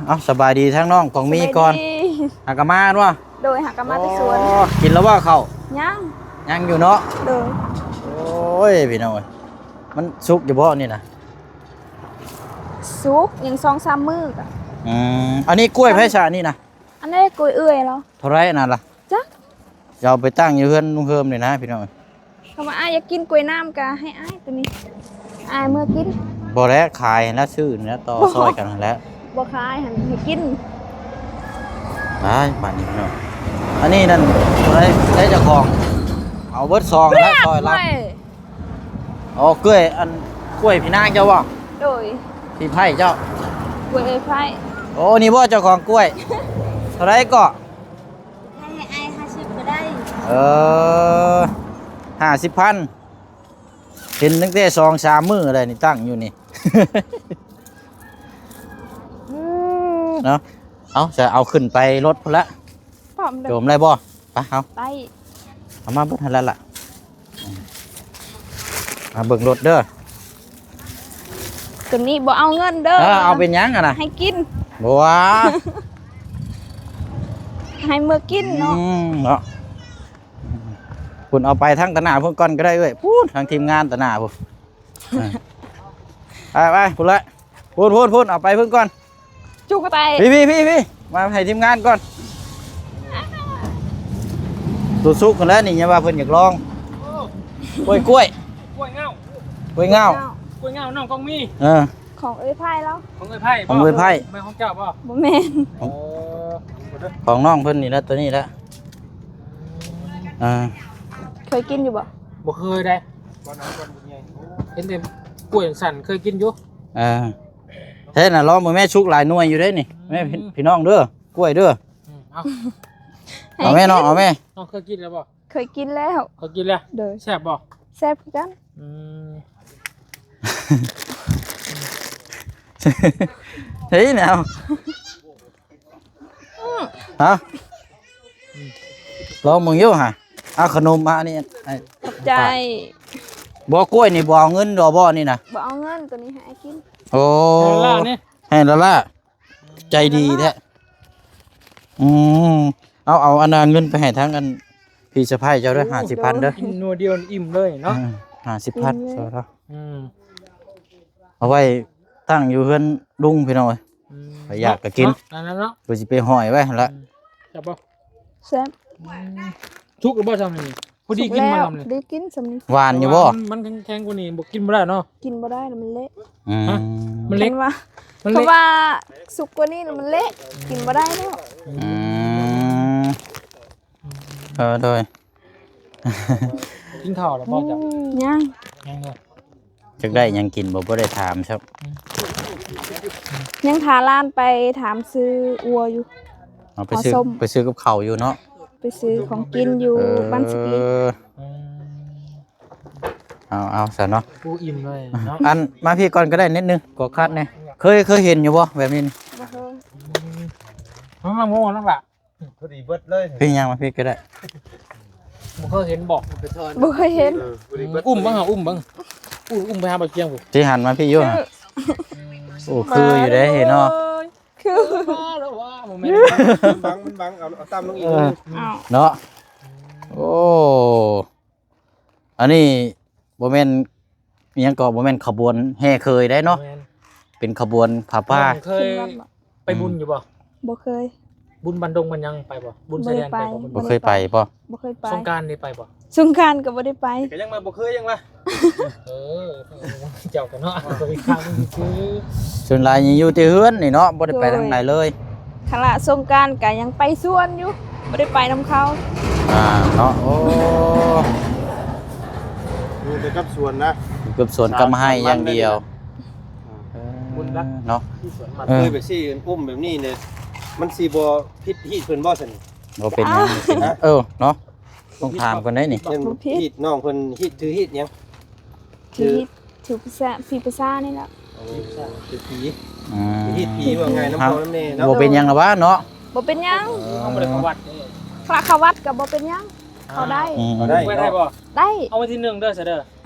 ເອົາ ສະບາຍດີທາງນ້ອງຂອງມີກ່ອນ ສະບາຍດີ ຫາກະມາແມ່ນບໍ່ ໂດຍ ຫາກະມາແຕ່ສວນ ໂອ້ ກິນແລ້ວບໍ່ເຂົ້າ ຍັງ ຍັງຢູ່ເນາະ ໂດຍ ໂອ້ຍ ພີ່ນ້ອງເອີຍ ມັນສຸກຢູ່ບໍ່ນີ້ນະ ສຸກ ຍັງສອງສາມມື້ກະ ອືມ ອັນນີ້ກ້ວຍໃຜຊະນີ້ນະ ອັນນີ້ກ້ວຍເອື້ອຍລາວ ເທົ່າໃດອັນນັ້ນລະ ຈັກ ຈະເອົາໄປຕັ້ງຢູ່ເຮືອນລຸງເຮີມນີ້ນະພີ່ນ້ອງ. ຄຳວ່າອ້າຍຢາກກິນກ້ວຍນ້ຳກໍໃຫ້ອ້າຍໂຕນີ້ ອ້າຍເມືອກິນ. ບໍ່ແລ້ວ ຂາຍຫັ້ນລະ ຊື້ຫັ້ນລະ ຕໍ່ ບໍ່ ຊ່ອຍກັນຫັ້ນແຫຼະ. ບໍ່ຂາຍຫັ້ນ ໃຫ້ກິນ. ໄປ ບາດນີ້ພີ່ນ້ອງ ອັນນີ້ນັ້ນ ຜູ້ໃດ ຜູ້ໃດເຈົ້າຂອງ ເອົາເບິດຊອງແລ້ວ ຊ່ອຍລະ. ອໍ ກ້ວຍ ອັນ ກ້ວຍພີ່ນາງເຈົ້າບໍ່? ໂດຍ ພີ່ໄພເຈົ້າ ກ້ວຍເອື້ອຍໄພ. ໂອ້ ນີ້ບໍ່ເຈົ້າຂອງກ້ວຍ? ເທົ່າໃດເກາະ? ໃຫ້ອ້າຍຫ້າສິບກໍໄດ້. ເອີ ຫ້າສິບພັນ ເຫັນຕັ້ງແຕ່ສອງສາມມື້ແລ້ວນີ້ ຕັ້ງຢູ່ນີ້ ເນາະ. ເອົາ ຈະເອົາຂຶ້ນໄປລົດພຸ້ນລະ. ພ້ອມເດີ ໂຈມໄດ້ບໍ່? ໄປ ເອົາ ໄດ້ ເອົາມາເບິດຫັ້ນລະລະ ມາເບິ່ງລົດເດີ. ໂຕນີ້ບໍ່ເອົາເງິນເດີ. ເອີ ເອົາເປັນຫຍັງຫັ້ນນະ? ໃຫ້ກິນ. ບໍ່ວ່າ ໃຫ້ເມືອກິນເນາະ. ອືມ ເນາະ ພຸ້ນ ເອົາໄປທາງຕາໜ້າພຸ້ນກ່ອນກໍໄດ້ເອື້ອຍ ພຸ້ນ ທາງທີມງານຕາໜ້າພຸ້ນ. ເອີ ໄປໆ ພຸ້ນລະ ພຸ້ນໆໆ ເອົາໄປພຸ້ນກ່ອນ. ຈຸກໄປ ພີ່ໆໆໆ ມາໃຫ້ທີມງານກ່ອນ. ສຸກໆ ຫັ້ນແຫຼະນີ້ ຍັງວ່າເພິ່ນຢາກລອງ. ໂອ້ ກ້ວຍ ກ້ວຍ ກ້ວຍເຫງົ້າ ກ້ວຍເຫງົ້າ ກ້ວຍເຫງົ້າ ນ້ອງກອງມີ. ເອີ ຂອງເອື້ອຍໄພລາວ ຂອງເອື້ອຍໄພ ຂອງເອື້ອຍໄພ ບໍ່ແມ່ນຂອງເຈົ້າບໍ່? ບໍ່ແມ່ນ. ຂອງ ເອີ ຂອງນ້ອງເພິ່ນນີ້ແຫຼະ ໂຕນີ້ແຫຼະ. ເອີ ເຄີຍກິນຢູ່ບໍ່? ບໍ່ເຄີຍເດ້ ເຫັນແຕ່ກ້ວຍສັນເຄີຍກິນຢູ່. ເອີ ແທ້ນະ ລອງເບິ່ງແມ້ ສຸກຫຼາຍໜ່ວຍຢູ່ເດ້ນີ້ ອືມ ແມ່ພີ່ນ້ອງເດີ ກ້ວຍເດີ. ອືມ ເອົາ ເອົາແມ່ເນາະ ເອົາແມ່. ນ້ອງເຄີຍກິນແລ້ວບໍ່? ເຄີຍກິນແລ້ວ ເຄີຍກິນແລ້ວ. ໂດຍ ແຊບບໍ່? ແຊບຄືກັນ. ອືມ ເຮີ້ຍ ແນວ ອືມ ຮະ ລອງເບິ່ງຢູ່ຫະ. ເອົາຂະໜົມມາອັນນີ້ ຂອບໃຈ. ບໍ່ ກ້ວຍນີ້ບໍ່ເອົາເງິນດອກບໍ່ນີ້ນະ? ບໍ່ເອົາເງິນ ໂຕນີ້ໃຫ້ອ້າຍກິນ. ໂອ້ ໃຫ້ລະລະນີ້ ໃຫ້ລະລະ ໃຈດີແທ້. ອືມ ເອົາ ເອົາອັນນັ້ນເງິນໄປໃຫ້ທາງອັນພີ່ສະໃພ້ເຈົ້າເດີ ໂອ້ ຫ້າສິບພັນເດີ. ກິນໜ່ວຍດຽວອີ່ມເລີຍເນາະ. ເອີ ຫ້າສິບພັນ ອີ່ມເລີຍ ຊ່ອຍລາວ. ອືມ ເອົາໄວ້ຕັ້ງຢູ່ເຮືອນລຸງພີ່ນ້ອງເອີຍ. ອືມ ໃຜຢາກກໍກິນ ເນາະ ນັ້ນແຫຼະເນາະ ເພິ່ນຊິໄປຫ້ອຍໄວ້ຫັ້ນລະ. ອືມ ແຊບບໍ່? ແຊບ. ອືມ ສຸກແລ້ວບໍ່ຊ່ຳນີ້? ພໍດີກິນບໍ່ຊ່ຳນີ້? ພໍດີກິນຊ່ຳນີ້. ຫວານຢູ່ບໍ່? ມັນ ມັນແຂງກວ່ານີ້ບໍ່ ກິນບໍ່ໄດ້ເນາະ. ກິນບໍ່ໄດ້ ມັນເລະ. ອືມ ຮະ? ມັນເລະ. ຄັນວ່າ ມັນເລະ ຄັນວ່າສຸກກວ່ານີ້ມັນເລະ ກິນບໍ່ໄດ້ແລ້ວ. ອືມ ເອີ ໂດຍ. ກິນເຂົ້າແລ້ວບໍ່ເຈົ້າ? ອືມ ຍັງ ຍັງເດີ. ຈັກໄດ້ຫຍັງກິນບໍ່ ບໍ່ໄດ້ຖາມຊ້ຳ. ອືມ ຍັງຖ້າຫຼານໄປຖາມຊື້ອົ່ວຢູ່. ເອົາໄປຊື້ ໄປຊື້ກັບເຂົ້າຢູ່ເນາະ. ໄປຊື້ຂອງກິນຢູ່ ເອີ ບ້ານສະກີ. ອືມ ເອົາ ເອົາຊະເນາະ ຜູ້ອີ່ມເລີຍເນາະ. ອັນ ມາພີ້ກ່ອນກໍໄດ້ ນິດໜຶ່ງ ກໍຄັດແດ່. ເຄີຍ ເຄີຍເຫັນຢູ່ບໍ່ແບບນີ້? ບໍ່ເຄີຍ. ອືມ ມາ ມາ ມາ ນ້ອງຫຼ້າ ພໍດີເບິດເລີຍ. ເປັນຫຍັງ ມາພີ້ກໍໄດ້. ບໍ່ເຄີຍເຫັນບໍ່? ບໍ່ເຄີຍເຫັນ. ເອີ ພໍດີເບິດ. ອຸ້ມເບິ່ງຫາ ອຸ້ມເບິ່ງ ອຸ້ມ ອຸ້ມໄປຫາບ່າວຈຽງພຸ້ນ. ຊິຫັນມາພີ້ຢູ່ຫະ. ອືມ ໂອ້ ຄືຢູ່ເດ້ເນາະ. ຄື ບັງ ມັນບັງ ເອົາ ເອົາຕ່ຳລົງອີກ. ເອີ ເນາະ. ໂອ້ ອັນນີ້ບໍ່ແມ່ນອີ່ຫຍັງເກາະ ບໍ່ແມ່ນຂະບວນແຫ່ເຄີຍໄດ໋ເນາະ. ບໍ່ແມ່ນ ເປັນຂະບວນຜ້າປ່າ. ນ້ອງເຄີຍໄປບຸນຢູ່ບໍ່? ອືມ ບໍ່ເຄີຍ. ບຸນບ້ານດົງບ້ານຫຍັງໄປບໍ່? ບຸນຊາຍແດນໄປບໍ່? ບໍ່ເຄີຍໄປບໍ່? ບໍ່ເຄີຍໄປ. ສົງການນີ້ໄປບໍ່? ສົງການກໍບໍ່ໄດ້ໄປ. ກໍຍັງວ່າບໍ່ເຄີຍ ຍັງວ່າ ເອີ ເຈົ້າກໍເນາະ ກໍໄປຄ້າງຊື່. ສ່ວນຫຼາຍນີ້ຢູ່ແຕ່ເຮືອນນີ້ເນາະ ບໍ່ໄດ້ໄປທາງໃດເລີຍ. ໂດຍ ຄັນລະສົງການກໍຍັງໄປສວນຢູ່ ບໍ່ໄດ້ໄປນຳເຂົາ. ອ່າ ເນາະ. ໂອ້ ຢູ່ແຕ່ກັບສວນນະ ຢູ່ກັບສວນກັບໄຮ່ຢ່າງດຽວ. ເອີ ບຸນນະ ເນາະ. ເອີ ເຄີຍໄປຊີ້ອຸ້ມແບບນີ້ນີ້ ມັນຊິບໍ່ຜິດຮີດເພິ່ນບໍ່ຊັ້ນ? ບໍ່ເປັນຫຍັງ. ເອີ ເນາະ ຕ້ອງຖາມເພິ່ນໄດ໋ນີ້. ແມ່ນຮີດນ້ອງເພິ່ນ ຮີດ ຖືຮີດຫຍັງ? ຖືຮີດ ຖືພາສາ ຜີພາສານີ້ແຫຼະ. ໂອ້ ຖືຜີ. ອືມ ຮີດຜີ ວ່າງ່າຍນຳພໍ່ນຳແມ່ເນາະ. ບໍ່ເປັນຫຍັງລະຫວາເນາະ. ບໍ່ເປັນຫຍັງ. ເອີ ເຮົາບໍ່ໄດ້ເຂົ້າວັດເດ້. ພະເຂົ້າວັດກໍບໍ່ເປັນຫຍັງ. ເຂົ້າໄດ້. ອືມ ເຂົ້າໄດ້ ໄປໄດ້ບໍ່? ໄດ້. ເອົາວັນທີໜຶ່ງເດີ ຊະເດີ.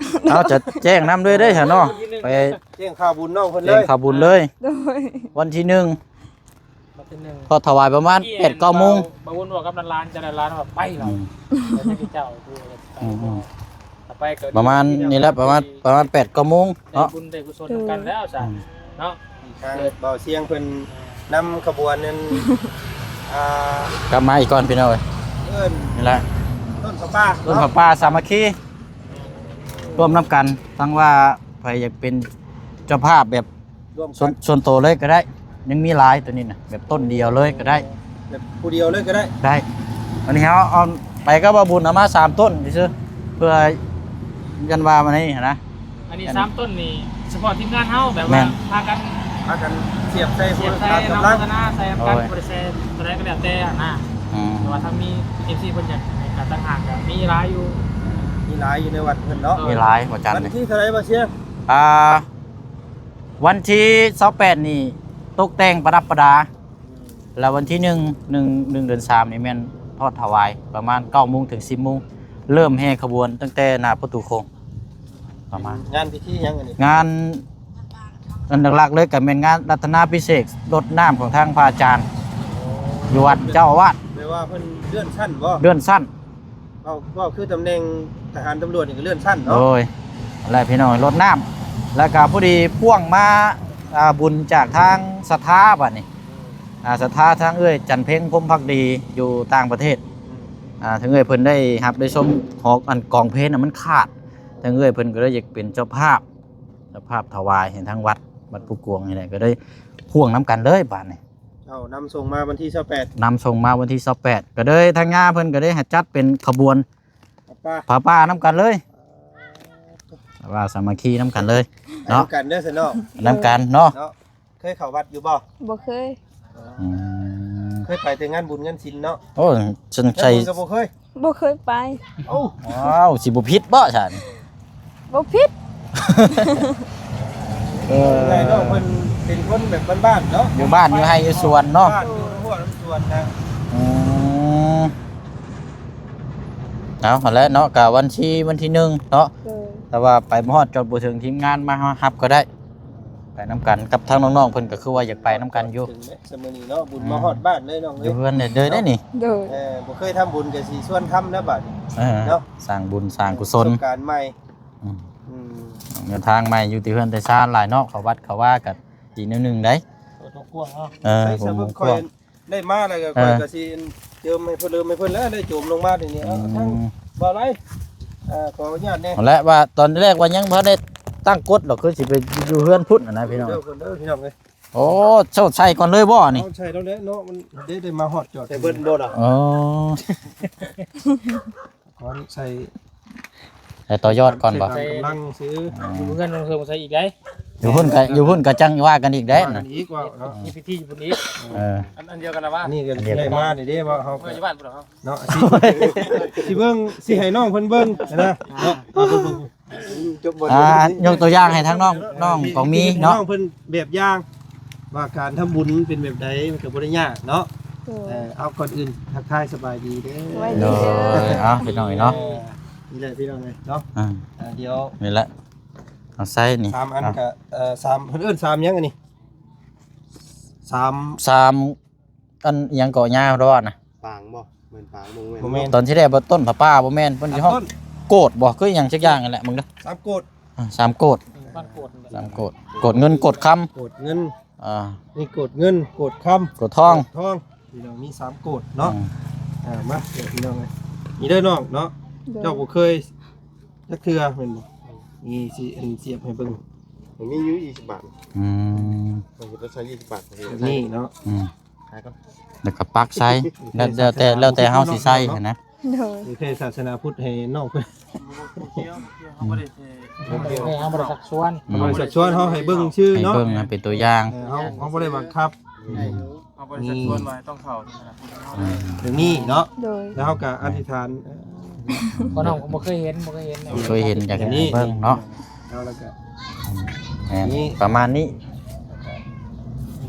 ເອົາ ຈະແຈ້ງນຳເລີຍເດ້ຊະເນາະ. ໄປແຈ້ງຂ່າວບຸນນ້ອງເພິ່ນເລີຍ. ແຈ້ງຂ່າວບຸນເລີຍ. ໂດຍ ວັນທີໜຶ່ງ ວັນທີໜຶ່ງ ກໍຖວາຍປະມານແປດເກົ້າໂມງ. ບ່າວບຸນບອກກັບຫຼານໆ ຈະຫຼານໆວ່າໄປແລ້ວ. ອືມ ເຈົ້າ ອືມໆ ໄປກໍປະມານນີ້ແຫຼະ ປະມານ ປະມານແປດເກົ້າໂມງເນາະ. ໄດ້ບຸນໄດ້ກຸສົນນຳກັນແລ້ວຊະ ອືມ ເນາະ. ທາງບ່າວຊຽງເພິ່ນນຳຂະບວນນັ້ນ ອ່າ ກັບມາອີກກ່ອນພີ່ນ້ອງເອີຍ. ເອີ້ນ ນີ້ລະ ຜ້າປ່າ ບຸນຜ້າປ່າສາມັກຄີ ຮ່ວມນຳກັນ. ທັງວ່າໃຜຢາກເປັນເຈົ້າພາບແບບ ຮ່ວມກັນ ສ່ວນ ສ່ວນໂຕເລີຍກໍໄດ້ ຍັງມີຫຼາຍໂຕນີ້ນະ ແບບຕົ້ນດຽວເລີຍກໍໄດ້ ແບບຜູ້ດຽວເລີຍກໍໄດ້ ໄດ້. ອັນນີ້ເຮົາເອົາໄປກັບວ່າບຸນເອົາມາສາມຕົ້ນຊື່ໆ ເພື່ອ ຢ້ານວ່າມັນນີ້ຫັ້ນນະ. ອັນນີ້ສາມຕົ້ນນີ້ສະເພາະທີມງານເຮົາ ແບບວ່າ ແມ່ນ ພາກັນ ພາກັນສຽບໃສ່ ສຽບໃສ່ ຕາມກຳລັງ ເນາະ ໂຄສະນາໃສ່ນຳກັນ ໂດຍ ບໍ່ໄດ້ໃສ່ໂຕໃດກໍແລ້ວແຕ່ຫັ້ນນະ. ອືມ ແຕ່ວ່າທາງມີເອັຟຊີເພິ່ນຢາກໃຫ້ການຕັ້ງຫ້າງກໍມີຫຼາຍຢູ່ ມີຫຼາຍຢູ່ໃນວັດເພິ່ນເນາະ ມີຫຼາຍ ວັນຈັນ ວັນທີເທົ່າໃດບໍ່ຊຽງ? ອ່າ ວັນທີຊາວແປດນີ້ຕົກແຕ່ງປະດັບປະດາ ແລ້ວວັນທີໜຶ່ງ ໜຶ່ງ ໜຶ່ງເດືອນສາມນີ້ແມ່ນທອດຖວາຍ ປະມານເກົ້າໂມງເຖິງສິບໂມງ ເລີ່ມແຫ່ຂະບວນຕັ້ງແຕ່ໜ້າປະຕູໂຂງ ປະມານ ງານພິທີຫຍັງອັນນີ້? ງານ ອັນຫຼັກໆເລີຍກໍແມ່ນງານລັດຖະນາພິເສກລົດນ້ຳຂອງທາງພະອາຈານ ຢູ່ວັດເຈົ້າອາວາດ ແປວ່າເພິ່ນເລື່ອນຊັ້ນບໍ່? ເລື່ອນຊັ້ນ. ເວົ້າ ເວົ້າຄືຕຳແໜ່ງທະຫານຕຳຫຼວດນີ້ກໍເລື່ອນຊັ້ນເນາະ. ໂດຍ ແລ້ວພີ່ນ້ອງລົດນ້ຳ ແລ້ວກໍພໍດີພ່ວງມາ ອ່າ ບຸນຈາກທາງສັດທາບັດນີ້ ອ່າ ສັດທາທາງເອື້ອຍຈັນເພັງ ພົມພັກດີ ຢູ່ຕ່າງປະເທດ ອືມ ອ່າ ທາງເອື້ອຍເພິ່ນໄດ້ຮັບໄດ້ຊົມ ຫອ ອັນກອງເພນນະມັນຂາດ ທາງເອື້ອຍເພິ່ນກໍເລີຍຢາກເປັນເຈົ້າພາບ ເຈົ້າພາບຖວາຍໃຫ້ທາງວັດ ວັດພູກວາງນີ້ແຫຼະ ກໍໄດ້ພ່ວງນຳກັນເລີຍບາດນີ້. ເຈົ້ານຳສົ່ງມາວັນທີຊາວແປດ ນຳສົ່ງມາວັນທີຊາວແປດ ກໍເລີຍທາງຍາເພິ່ນກໍໄດ້ໃຫ້ຈັດເປັນຂະບວນ ຜ້າປ່າ ຜ້າປ່ານຳກັນເລີຍ ອ່າ ວ່າສາມັກຄີນຳກັນເລີຍເນາະ ນຳກັນເດີຊັ້ນເນາະ ນຳກັນເນາະ. ເນາະ ເຄີຍເຂົ້າວັດຢູ່ບໍ່? ບໍ່ເຄີຍ. ອືມ ເຄີຍໄປແຕ່ງານບຸນງານສິນເນາະ. ໂອ້ ຊັ້ນໃສ່ ງານບຸນກໍບໍ່ເຄີຍ? ບໍ່ເຄີຍໄປ. ເອົ້າ ອ້າວ ຊິບໍ່ຜິດບໍ່ຊັ້ນ? ບໍ່ຜິດ. ເອີ ໄດ້ເນາະ ເພິ່ນເປັນຄົນແບບບ້ານໆເນາະ ຢູ່ບ້ານຢູ່ໄຮ່ຢູ່ສວນເນາະ ບ້ານຢູ່ນຳຮົ້ວນຳສວນນະ. ອືມ ເອົາຫັ້ນແຫຼະເນາະ ກະວັນທີ ວັນທີໜຶ່ງເນາະ ໂດຍ ແຕ່ວ່າໄປບໍ່ຮອດຈອດບໍ່ເຖິງ ທີມງານມາຮັບກໍໄດ້ ໄປນຳກັນກັບທາງນ້ອງໆເພິ່ນ ກໍຄືວ່າຢາກໄປນຳກັນຢູ່ ເຖິງແຫຼະ ຊະມື້ນີ້ເນາະ ບຸນ ອ່າ ມາຮອດບ້ານເລີຍນ້ອງເອີຍ ຢູ່ເຮືອນເດີໄດ້ນີ້ ໂດຍ ເອີ ບໍ່ເຄີຍທຳບຸນກໍຊິຊວນທຳແລ້ວບາດນີ້ ເອີ ເນາະ ສ້າງບຸນສ້າງກຸສົນ ປະສົບການໃໝ່ ອືມ ອືມ ເດີນທາງໃໝ່ຢູ່ແຕ່ເຮືອນແຕ່ຊານຫຼາຍເນາະ ເຂົ້າວັດເຂົ້າວາກໍດີແນວໜຶ່ງໃດ ເອີ ກວ້າງເນາະ ເອີ ໃສ່ ໃສ່ເບິ່ງ ກວ້າງ ຂ້ອຍໄດ້ມາແລ້ວກໍ ເອີ ຂ້ອຍກໍຊິເຈີມໃຫ້ເພິ່ນ ເລີມໃຫ້ເພິ່ນແລ້ວ ໄດ້ໂຈມລົງມານີ້ ເອົາ ອືມ ທາງບ່າວໄລ ເອີ ຂໍອະນຸຍາດແດ່ ຫັ້ນແຫຼະ ວ່າຕອນແລກວ່າຍັງບໍ່ໄດ້ຕັ້ງກົດດອກ ຄືຊິໄປຢູ່ເຮືອນພຸ້ນຫັ້ນນະພີ່ນ້ອງ ເດີ ເດີພີ່ນ້ອງເອີຍ. ໂອ້ ເຈົ້າໃສ່ກ່ອນເລີຍບໍ່ນີ້? ເອົາໃສ່ແລ້ວແຫຼະເນາະ ມັນໄດ້ ໄດ້ມາຮອດຈອດ ໃສ່ເບິດບໍ່ລະ? ອໍ ກ່ອນໃສ່ ໃສ່ຕໍ່ຍອດກ່ອນບໍ່? ໃສ່ຕາມກຳລັງຊື່ ອືມ ຢູ່ເຮືອນເພິ່ນໃສ່ອີກໄດ໋ ຢູ່ພຸ້ນກະ ຢູ່ພຸ້ນກະຈັ່ງວ່າກັນອີກໄດ໋ ວ່າກັນອີກວ່າເນາະ ມີພິທີຢູ່ພຸ້ນອີກ ເອີ ອັນ ອັນດຽວກັນລະວ່າ ອັນນີ້ກໍໄດ້ມານີ້ເດ້ ວ່າເຮົາກໍຢູ່ບ້ານພຸ້ນເນາະ ຊິ ຊິເບິ່ງ ຊິໃຫ້ນ້ອງເພິ່ນເບິ່ງນະ ເນາະ ອ່າ ຍົກຕົວຢ່າງໃຫ້ທາງນ້ອງ ນ້ອງກອງມີເນາະ ນ້ອງເພິ່ນແບບຢ່າງວ່າການທຳບຸນມັນເປັນແບບໃດ ມັນກໍບໍ່ໄດ້ຍາກເນາະ ໂດຍ ເອີ ເອົາ ກ່ອນອື່ນທັກທາຍສະບາຍດີເດີ ສະບາຍດີເດີ ໂດຍ ເອົາ ພີ່ນ້ອງເອີຍເນາະ ເອີ ນີ້ແຫຼະພີ່ນ້ອງເອີຍເນາະ ອ່າ ອ່າ ດຽວ ນີ້ແຫຼະ ເອົາໃສ່ນີ້ ສາມອັນ ເອົາ ກໍ ເອີ ສາມ ເພິ່ນເອີ້ນສາມຫຍັງອັນນີ້ ສາມ ສາມ ອັນຫຍັງເກາະຍາວດອນນະ ປາງບໍ່? ແມ່ນປາງບໍ່? ບໍ່ແມ່ນ ຕອນທີ່ແລກບໍ່ ຕົ້ນຜ້າປ່າບໍ່ແມ່ນ ເພິ່ນຊິຮ້ອງ ສາມຕົ້ນ ໂກດບໍ່ ຄືຫຍັງຈັກຢ່າງນັ້ນແຫຼະ ເບິ່ງເດີ ສາມໂກດ ອ່າ ສາມໂກດ ບ້ານໂກດ ສາມໂກດ ໂກດເງິນໂກດຄຳ ໂກດເງິນ ອ່າ ມີໂກດເງິນ ໂກດຄຳ ໂກດທອງ ໂກດທອງ ພີ່ນ້ອງ ມີສາມໂກດເນາະ ອືມ ອ່າ ມາ ເດີພີ່ນ້ອງເອີຍ ນີ້ເດີນ້ອງເນາະ ໂດຍ ເຈົ້າບໍ່ເຄີຍຈັກເທື່ອແມ່ນບໍ່? ນີ້ຊິ ອັນ ສຽບໃຫ້ເບິ່ງ ມັນມີຢູ່ ຊາວບາດ ອືມ ມັນຈະໄປໃສ່ ຊາວບາດ ນີ້ເນາະ ອືມ ຂາຍກ່ອນ ແລ້ວກໍປັກໃສ່ ແລ້ວ ແລ້ວແຕ່ ແລ້ວແຕ່ເຮົາຊິໃສ່ຫັ້ນນະ ໂດຍ ໂອເຄ ສາສະໜາພຸດໃຫ້ນ້ອງເພິ່ນ ເຮົາບໍ່ໄດ້ ເຮົາບໍ່ໄດ້ຊັກຊວນ ອືມ ເຮົາບໍ່ໄດ້ຊັກຊວນ ເຮົາໃຫ້ເບິ່ງຊື່ເນາະ ໃຫ້ເບິ່ງໃຫ້ເປັນຕົວຢ່າງ ເອີ ເຮົາ ເຮົາບໍ່ໄດ້ບັງຄັບ ອືມ ເຮົາບໍ່ໄດ້ຊັກຊວນວ່າຕ້ອງເຂົ້າ ອືມ ແບບນີ້ເນາະ ໂດຍ ແລ້ວເຮົາກໍອະທິຖານ ເອີ ພໍ່ນ້ອງກໍບໍ່ເຄີຍເຫັນ ບໍ່ເຄີຍເຫັນ ບໍ່ເຄີຍເຫັນ ຢາກໃຫ້ເບິ່ງເນາະ ເອົາ ແລ້ວກໍ ແມ່ນ ນີ້ ປະມານນີ້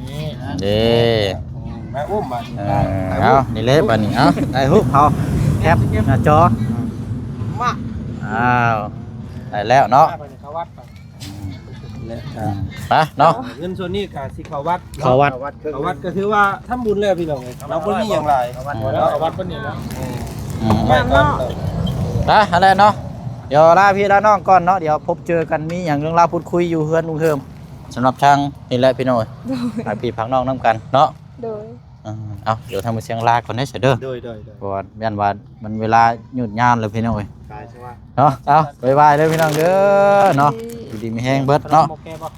ນີ້ ເດ້ ອືມ ມາອຸ້ມບາດນີ້ ເອີ ເອົາ ນີ້ເລີຍບາດນີ້ ເອົາ ຖ່າຍຮູບເຮົາ ແຄບໜ້າຈໍ ມາ ອ້າວ ໄດ້ແລ້ວເນາະ ເຂົ້າວັດ ແລະ ອືມ ໄປເນາະ ເງິນສ່ວນນີ້ກໍຊິເຂົ້າວັດເນາະ ເຂົ້າວັດ ເຂົ້າວັດກໍຖືວ່າທຳບຸນແລ້ວພີ່ນ້ອງເອີຍ ເຮົາບໍ່ມີຫຍັງຫຼາຍ ອືມ ເນາະ ເຂົ້າວັດເພິ່ນນີ້ແຫຼະ ອືມ ໄປກ່ອນ ໄປ ຫັ້ນແຫຼະເນາະ ດຽວລາພີ່ລານ້ອງກ່ອນເນາະ ດຽວພົບເຈີກັນ ມີຫຍັງເລື່ອງລາວພຸດຄຸຍຢູ່ເຮືອນລຸງເທີມ ສຳລັບທາງນີ້ແຫຼະພີ່ນ້ອງເອີຍ ໂດຍ ຝາກພີ່ຝາກນ້ອງນຳກັນເນາະ ໂດຍ ອ່າ ເອົາ ດຽວທາງມື້ສຽງລາກ່ອນເດີ ເດີ ໂດຍ ໂດຍ ໂດຍ ເພາະວ່າຢ້ານວ່າມັນເວລາຍືດຍາວແລ້ວພີ່ນ້ອງເອີຍ ກາຍຊະວ່າ ເນາະ ເອົາ ບາຍບາຍເດີພີ່ນ້ອງເດີເນາະ ຢູ່ດີມີແຮງເບິດເນາະ ໂອເຄບໍ່?